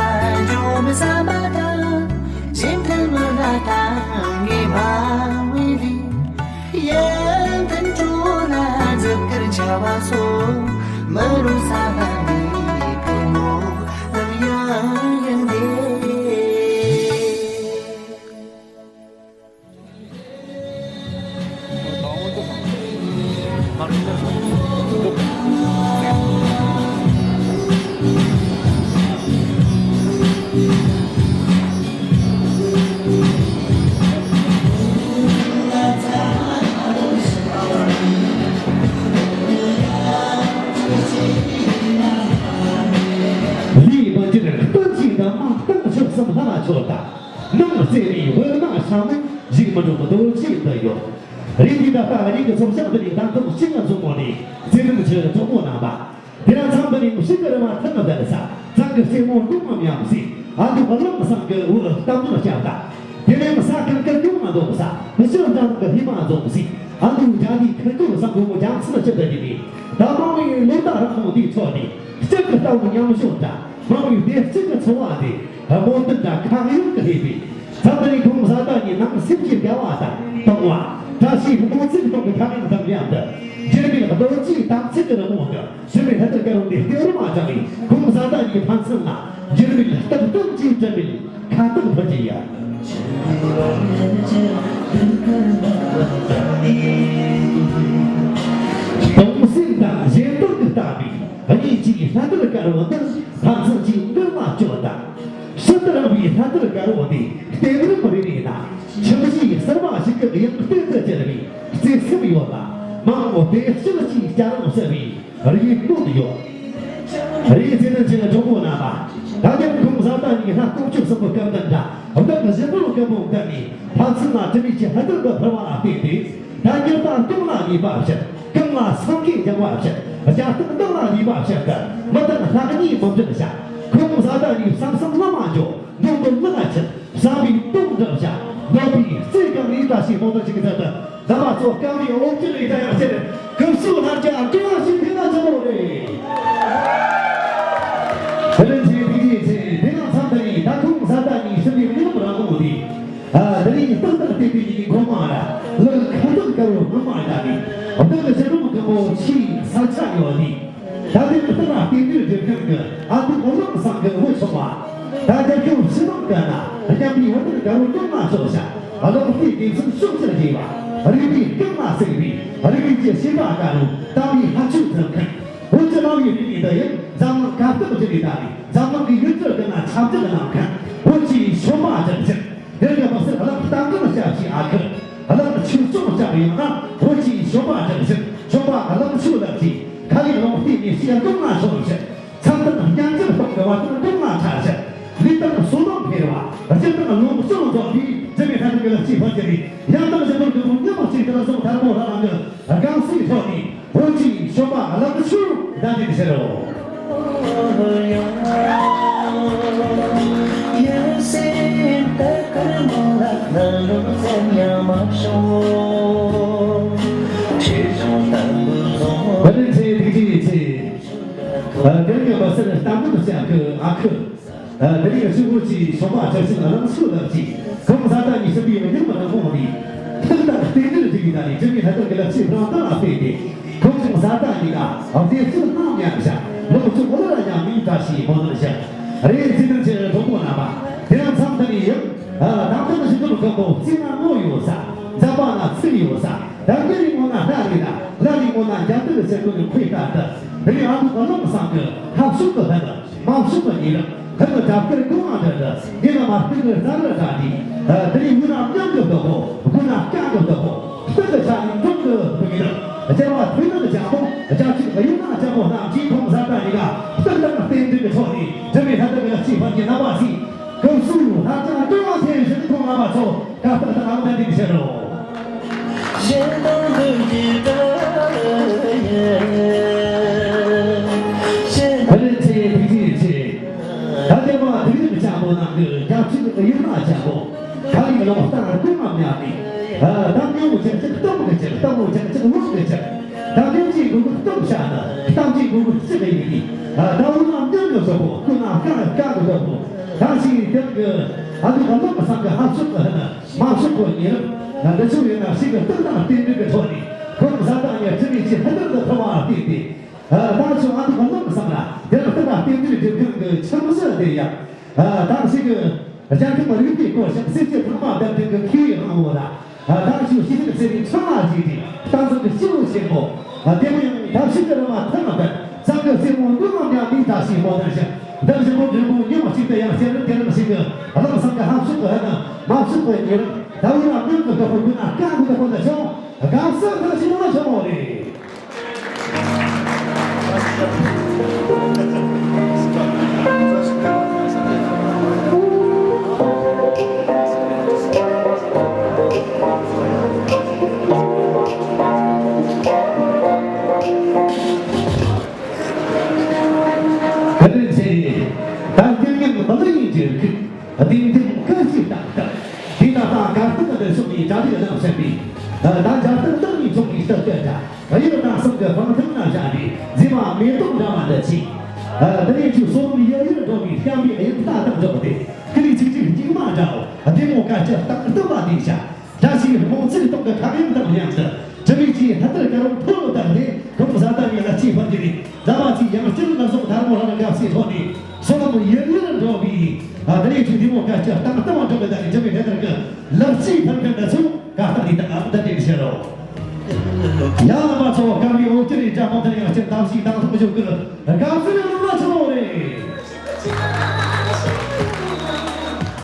འཇོག་མི་བསམ་པ་དང་། སེམས་མཐུན་མི་ལ་ཐང་ངེས་སྨྲ་བའི་ལུས། ཡོན་ཏན་སྤྲོ་ལ་མཛུབ་དཀར་འཕྱར་བ་སོགས། མི་རུང་ས་ལ་ནི་ཕུང་པོ་ནམ་ཡང་ཡང་འདས། ལུས་མ་གྱུར་སྟོན་གྱི་འདབ་མ། སྟེང་ཕྱོགས་སམ་ལྷ་ལ་མཆོད་དང་། ནང་བརྩེ་བའི་འོད་སྣང་ཤར་ནས། འཇིགས་མི་འགྲོ་རྡོ་རྗེ་འདི་ཡོད། རེད་འདི་ད་ལྟ་རིག་གི་ཚོམས་ཤིང་འདི་ནི་ད་དུང་ཤིང་ང་བཟུང་མོ་ནི་བརྩེ་དུང་ཆེ་གྲོགས་པོ་རྣམ་པ། དེ་ར་མཚམས་འདི་ནི་ཤིང་གི་རི་བ་ཐང་ང་བསྡད་ས། གཙང་གི་རྩེ་མོ་ཀྲུང་ངམ་ཡང་སྲིད། ཨ་འདུག་གླིང་བསམ་གི་འུ་གཏམ་དུ་བསྐྱབས་ད། དེ་ནས་ས་ཀུན་ཀུན་ཀྲུང་ང་འདུག་ས། མི་ཤོར་འདྲ་གི་ཧི་མ་འཛོམས་སྲིད། ཨ་འདུག་རྒྱ་དེའི་ཁུར་ཀུ་བསམ་གི་མོ་རྒྱ་མཚན་ཆེ་ད་དེ་ནི། ད་མང་བའི་ལོ་ཟླ་རིང་མོ་དེའི་ཚོད་ནི། སྤྱི་གི་ལྟ་བུ་ཉམས་ཤོར་འདྲ། མང་བའི་བདེ་སྐྱིད་ཀྱི་འཚོ་བ་དེ། སྨོན་འདུན་དང་ཁ་གཡོག་གི་ལས་པས། མཚམས་འདི་ནས་ཁོང་བཟའ་ཟླ་གཉིས་ནང་སེམས་ཀྱི་འགལ་བ་དང་སྟོང་བ། བཀྲ་ཤིས་སྨོན་ཚིག་གཏོང་གི་ཐ་སྙད་དང་མཉམ་དུ། འགྱུར་མེད་རྡོ་རྗེའི་དམ་ཚིག་གི་རི་མོ་འདི་འཇིགས་མེད་ལྷ་དར་དཀར་པོ་འདི་ལྟེ་བར་མ་བཅངས་ནས། ཁོང་བཟའ་ཟླ་གཉིས་ཕན་ཚུན་ལ་འགྱུར་མེད་རྟག་བརྟན་གྱི་དྲིན་མེད་ཁ་ཐུག་ཕུལ་གྱི་ཡ། གདུང་སེམས་དང་གཞན་དོན་གྱི་ལྟ་བས། གཉིས་ཀྱིས་ལྷ་དར་དཀར་པོ་འདི་ཕན་ཚུན་གྱི་མགུལ་མ་གཅོད་དང་། ཕྱི་ལྟར་རིང་བའི་ལྷ་དར་དཀར་པོ་འདི་ལྟེ་བར་མ་རེ་རེ་ན། ཁྱིམ་གཞིས་གསར་པ་ཞིག་གི་གཡང་རྟེན་དུ་གྱུར་བའི་བརྩེ་སེམས་ཡོད་ལ། མ་འོངས་བདེ་སྐྱིད་ཀྱི་སྐྱ་རེངས་གསལ་བའི་རེ་སྨོན་ཡོད། རེས་ཚེ་ནི་ཆེ་གྲོགས་པོ་རྣམ་པ། ད་ཀྱང་ཁོང་བཟའ་ཟླ་གཉིས་ལྷ་ལྐོག་ཆོས་གསུམ་པོ་སྐབས་འདི་འདྲ། བདག་གི་བཞིན་པོ་སྐུ་མོ་བདག་ནི་ཕན་ཚུན་ལ་དྲི་མེད་ཀྱི་ལྷ་དར་དུ་འཕུར་བ་ལ་བརྟེན་ཏེ། ད་ཉི་ཟླ་སྟོང་ལ་ལུས་པ་བཞིན། གང་ལ་སེང་གེ་འགྱིང་བ་བཞིན། རྒྱ་སྟག་མདུང་ལ་ལུས་པ་བཞིན་དུ། མི་དང་ལྷ་གཉིས་མི་འབྲལ་བྱ། ཁོང་བཟའ་ཟླ་གཉིས་བསམ་བསམ་བླ་མ་འགྱོ། འདོད་འདོད་ལག་ལ་ཆུད། བསམ་པའི་དོན་འགྲུབ་བྱ། འདོད་པའི་རྩེ་གང་ལས་བཀྲ་ཤིས་སྨོན་འདུན་ཞིག་གི་ཚུལ་དུ། ལག་པ་ཚོ་སྐམ་པའི་འོག་གི་ལས་ཀྱང་ཡང་ཕྱིར། སྐུ་གསུང་ལྷ་བརྒྱ་སྤྲོ་བ་ཞིག་ཕུལ་ན་ཆི་མོ་རེད། བུ་ལོན་ཆེ་ཐུགས་རྗེ་ཆེ། དེ་ཡང་མཚམས་འདི་ནས་ད་ཁོང་བཟའ་ཟླ་གཉིས་ཕྱིན་པའི་གནས་ལུགས་རང་དགོངས་འདི། ཨ། འདི་ནས་རྟག་ཏུ་བལྟས་པའི་ཉིན་གོང་མ་ར་ལག་ཁ་ཐུག་དཀར་བོ་སྔོན་མ་ལྟ་ནས། བདག་གི་ཕྱི་རོལ་གི་མོ་ཆེའི་ས་ཆ་ཡོད་དེ། ད་ལྟའི་སྟེང་ལ་རྟེན་འབྲེལ་སྒྲུབ་མཁན་གྱི་ཨ་ཁུ་ཨོ་ལགས་བཟང་གི་བུ་ཆུང་བ། ད་རྒྱལ་ཁབ་ཕྱི་ནང་གི་ན་སྙན་པའི་བོད་དོན་དགའ་བོ་ཀུན་ལ་ཕྱོགས་ཤ། གློག་ལྟའི་དགེ་མཚན་ཕྱོགས་བཅུར་རྒྱས་པ། རིག་པའི་རྐང་ལ་གསེག་པའི་རིག་པའི་ཀྱི་ཤེས་པ་དཀར་རུ་དམ་པའི་ལྷ་ཆོས་མཛད་མཁན། བོད་ཀྱི་རྣ་བའི་རིག་གནས་འདི་ཡང་འཛམ་གླིང་ཁ་བཏགས་བརྒྱུད་ནས་ད་ནས་འཛམ་གླིང་གི་ཡུལ་གྲུ་ཀུན་ན་ཁྱབ་བརྡལ་གནང་མཁན། བོད་ཀྱི་ཤོ་མ་ཅན་ཅན། དེ་གི་དམག་སྲིད་གླང་རྟ་མགྲིན་སྐྱབས་ཀྱི་ཨ་ཁུ། གླང་ཆོས་སྐྱོང་སྐྱབས་ཡོང་ན་བོད་ཀྱི་ཤོ་མ་ཅན་ཅན། ཤོ་མ་གླང་ཆོས་ལགས་ཀྱིས་ཁ་ལས་རླུང་རྟའི་མེ་ལྕེ་སྒོ་ང་ཤོར་ཞིང་། མཚན་དང་སྙན་འཇེབས་སྟོང་གི་བར་དུ་སྒོ་ང་ཁྲ་ཞིང་། ལུས་དང་སྲོག་དང་འཕེལ་བ། སྤྱིར་བཏང་ལོངས་སྤྱོད་རྫོགས་པའི་འཇིགས་མེད་ལྷ་དང་གི་ལག་ཆས་ཕུལ་གྱི་རེད། ཡང་དག་བཞིན་དུ་སྒོ་ཉི་མ་གཅིག་ཏུ་སོང་ཐར་མོ་ལྷ་རང་གི་སྒང་སྲིད་ཐོག་ནས། བོད་ཀྱི་ཤོ་མ་གླང་ཆོས་གདན་འདྲེན་ཞུ་རོགས། བཀའ་དྲིན་ཆེ། ཐུགས་རྗེ་ཆེ། ཨ། དེ་རིང་གི་མི་སེར་གཏམ་དཔོན་ཞབས་ཀྱི་ཨ་ཁུ། ཨ། དེ་རིང་གི་ཕྱུག་པོ་ཆེའི་ཤོ་མ་ཆ་ཤིང་རང་ཚུགས་ལགས་ཀྱིས་ཁོང་བཟའ་ཟླ་གཉིས་ཕྱིན་པའི་ཉིན་མོ་རང་དགོངས་ནས་ཐུགས་དང་རྟེན་འབྲེལ་བྱེད་པའི་ཐད་ནས་འཇིགས་མེད་ལྷ་དར་གྱི་ལག་ཆས་རང་དང་ལ་སྤེལ་ཏེ། ཁོང་ཚོ་བཟའ་ཟླ་གཉིས་ཀ་བདེ་སྐྱིད་སྣང་མྱངས་ཤག་ལོངས་སྤྱོད་ལ་ཡང་མིང་བཀྲ་ཤིས་སྨོན་ལམ་ཞུ། རེད། བརྩེ་དུང་ཆེ་བའི་གྲོགས་པོ་རྣམ་པ། དེ་ཡང་མཚམས་འདི་ནས་ཡང་། ཨ། དམ་དྲག་ཞི་འཇམ་སྐུ་མོ་རྩེ་ན་སྔོ་ཡོད་ས། འཛམ་བུ་གླིང་ན་ཚིག་ཡོད་ས། ད་གི་རིང་ངོ་ན་ལྷ་རེད་ན། ལྷ་རེད་ངོ་ན་རྒྱ་དུ་ལ་ཟེར་དགོས་ནི་ཁོའི་ལྟར་དུ། འདི་ནི་ཨ་ནུ་གླིང་བཟང་གི་ལྷ་ཕྱུག་གི་ལྷ་དང་། མ་ཕྱུག་གི་ཉེ་རབས། ཁ་ནི་དྲག་སྐར་གོང་ང་འདྲ་འདྲ། ཉེ་ལ་མ་སྟེང་གི་རྩ་ར་འདྲ་འདྲ། ཨ། འདི་ནི་དབུས་ན་མཉམ་གི་བདག་པོ། དགུ་ན་སྐྱ་གི་བདག་པོ། སྟེང་གི་ཤ་ནི་འབྲོང་གི་བུ་ཉེ་རབས། རྒྱལ་བ་ཐོས་ནི་ལྗང་མོ། རྒྱ་ཆེ་གཡུ་ན་ལྗང་མོ་རྣམས་ཀྱིས་ཁོང་བཟའ་ཟླ་གཉིས་ཀ་སྟེང་དང་རྟེན་འབྲེལ་གྱི་ཕྱོགས་ནས་འཇིགས་མེད་ལྷ་དར་གྱི་ལག་ཆས་ཕུལ་གྱི་རྣམ་པ་གཟིགས། སྐུ་གསུང་ལྷ་བྲག་སྤྲོ་བ་ཆེན་བཞིན་ཁོང་རྣམ་པ་ཚོ་བཀའ་བཏགས་དང་ཨང་དང་འདྲེན་ཞུ་རོགས། གཞན་དང་འདུ་བྱེད་དགྲ་ཡི། གཞན་དང་། བུ་ལོན་ཆེ། ཐུགས་རྗེ་ཆེ། ད་ལྟ་མ་ཐུགས་རིམ་ཆེན་པོ་ནང་གི་རྒྱ་ཆེན་གྱི་ཡུལ་མ་ཆེན་པོ། ཁ་ལིང་ལོག་སྟངས་སྐུ་མ་མྱ་ནི། ད་མྱོང་ཆེན་གཅིག་གཏམ་གི་ཆེན། གཏམ་མོ་ཆེན་གཅིག་ལོག་གི་ཆེན། ད་མྱོང་ཆེན་གུ་གུ་གཏམ་བྱ་ན་གཏམ། ངོ་བོ་གཅིག་ཡིན་གྱི། ད་འུ་ལ་མྱང་གི་བཟོ་བོ། ཀུན་ན་ཀ་ཀ་གི་བཟོ་བོ། ད་ཞིག་དེ་གི་ཨ་དུ་ག་ལོ་མ་སང་གི་ཧ་ཤུག་གི་ཧ་ན་མ་ཤུག་གི་ཉེ་རབས། འདི་ཚོ་ཡིན་ན་ཞིག་གི་སྟག་དང་རྟེན་འབྲེལ་གི་ཐོག་ནས་ཁོང་གི་བཟའ་ཟླ་ཉེ་ཁྲི་མི་ཆེ་ཧ་ལམ་དུ་ཐོབ་པ་བལྟས་ཏེ། ད་ཚོ་ཨ་དུ་ག་ལོ་མ་སང་ལ་དེ་ལ་སྟག་དང་རྟེན་འབྲེལ་སྒྲིག་མཁན་གི་ཁྱིམ་གཞི་དེ་ཡང་ད་ཞིག་གི་རྒྱལ་ཁབ་རིག་པའི་སྐོར་ཞིག་སྲིད་ཇུས་ཚང་མ་བདམས་མཁན་གི་མཁས་པའི་དབང་བོ་ལ། ད་ཞུ་ཤེས་ཚིག་ཟེར་བའི་ཚང་མ་ཞིག་དེ་ལྟ་ཚུལ་གྱི་སྐྱེས་བུ་ཆེན་པོ། དེ་མོ་ཡང་ཐབས་ཤེས་ཀྱི་རི་མ་ཐོན་མ་ཐོན། གཙང་གི་སེར་མོ་མགོ་ལ་མྱ་མི་ད་ཞིག་མོ་ལྡན་ཞིང་། འདིར་ཞིག་མོ་འབྲིང་པོ་ཉི་མ་གཅིག་ཏུ་ཡང་སྐྱེ་རིམ་དེ་རིམ་ཞིག་གི་བློ་བཟང་གི་ཧམ་ཤུགས་ཀྱི་ཧ་ན་མ་ཤུགས་པའི་ཉེ་རིམ། ད་འུ་ལ་སྔོན་གྱི་བདག་པོ་ཀུན་ན་བཀའ་གི་བདག་པོ་ལ་ཆོག་དགའ་བསུ་ཐུགས་ཆེན་ལ་ཆོག་མོ་རེད། བཀའ་དྲིན་ཆེ། ད་རྒྱལ་ངན་མི་ལ་ཡིན་གྱི་རིགས། གཏིང་ཐིམ་བཀའ་བཞིན་ཏག་ཏག་དེ་ད་ལྟ་གར་སྟེགས་འདི་སོགས་ཀྱི་གྲ་སྒྲིག་གནང་ཟིན་པས། ད་འཇར་པན་བདག་ཉིད་ཚོགས་ཀྱི་སྟབས་བསྟན་དང་གཡུ་དང་གསུམ་གྱི་བང་ཐང་ན་བཞག་ནས་མཛེས་མ་མེ་ཏོག་འདྲ་བ་འདི་ཆེ། དེ་ནས་ཁྱོད་སོ་ནམ་ཡུལ་ཡུལ་འགྲོ་བའི་སྐྱམ་པའི་དབྱིབས་རྟ་དང་འགྲོགས་ཏེ་ཀི་ལི་ཆིག་ཆིག་སྙིགས་མ་འདྲ་བོ་བདེ་མོ་དཀར་ཆ་སྟག་སྟག་པ་དེ་བཞག་བཀྲ་ཤིས་རྨོངས་ཚིག་སྟོང་གི་ཁ་གཡང་དང་མཉམ་དུ་དྲི་མེད་ཀྱི་ལྷ་ལྟར་དཀར་བོ་མཐོ་རུ་བཏང་སྟེ་ཁོང་བཟའ་ཟླ་གཉིས་ལ་ལྕེ་ཕར་གྱུར་ནས་ཟླ་བ་གཅིག་ཡང་བསྐྱར་ལ་སོགས་དར་མོ་ལ་དགའ་བསུའི་ཐོག་ནས་སོ་ནམ་ཡུལ་ཡུལ་འགྲོ་བའི་ཨ་ད་རེས་ཀྱི་དེ་མོ་དཀར་ཆ་སྟག་སྟག་བ་འགྲོ་གི་ད་ནི་དྲི་མེད་ལྷ་ལྟར་གྱི་ལག་ལྕེ་ཕར་གྱུར་ན་ཚུར་དཀའ་རྟགས་འདི་དག་ཨ་མདའ་དྲན་ཤེས་རོགས། ཡ་ལ་མ་ཚོ་སྐར་མའི་འོད་སྐྱེར་རེ་འདྲ་མོ་དེར་ཡང་སྤྱིར་དམ་ཞིག་དང་ཐོག་བཞུགས་ཀྱི་དགའ་བསུ་ཡོད།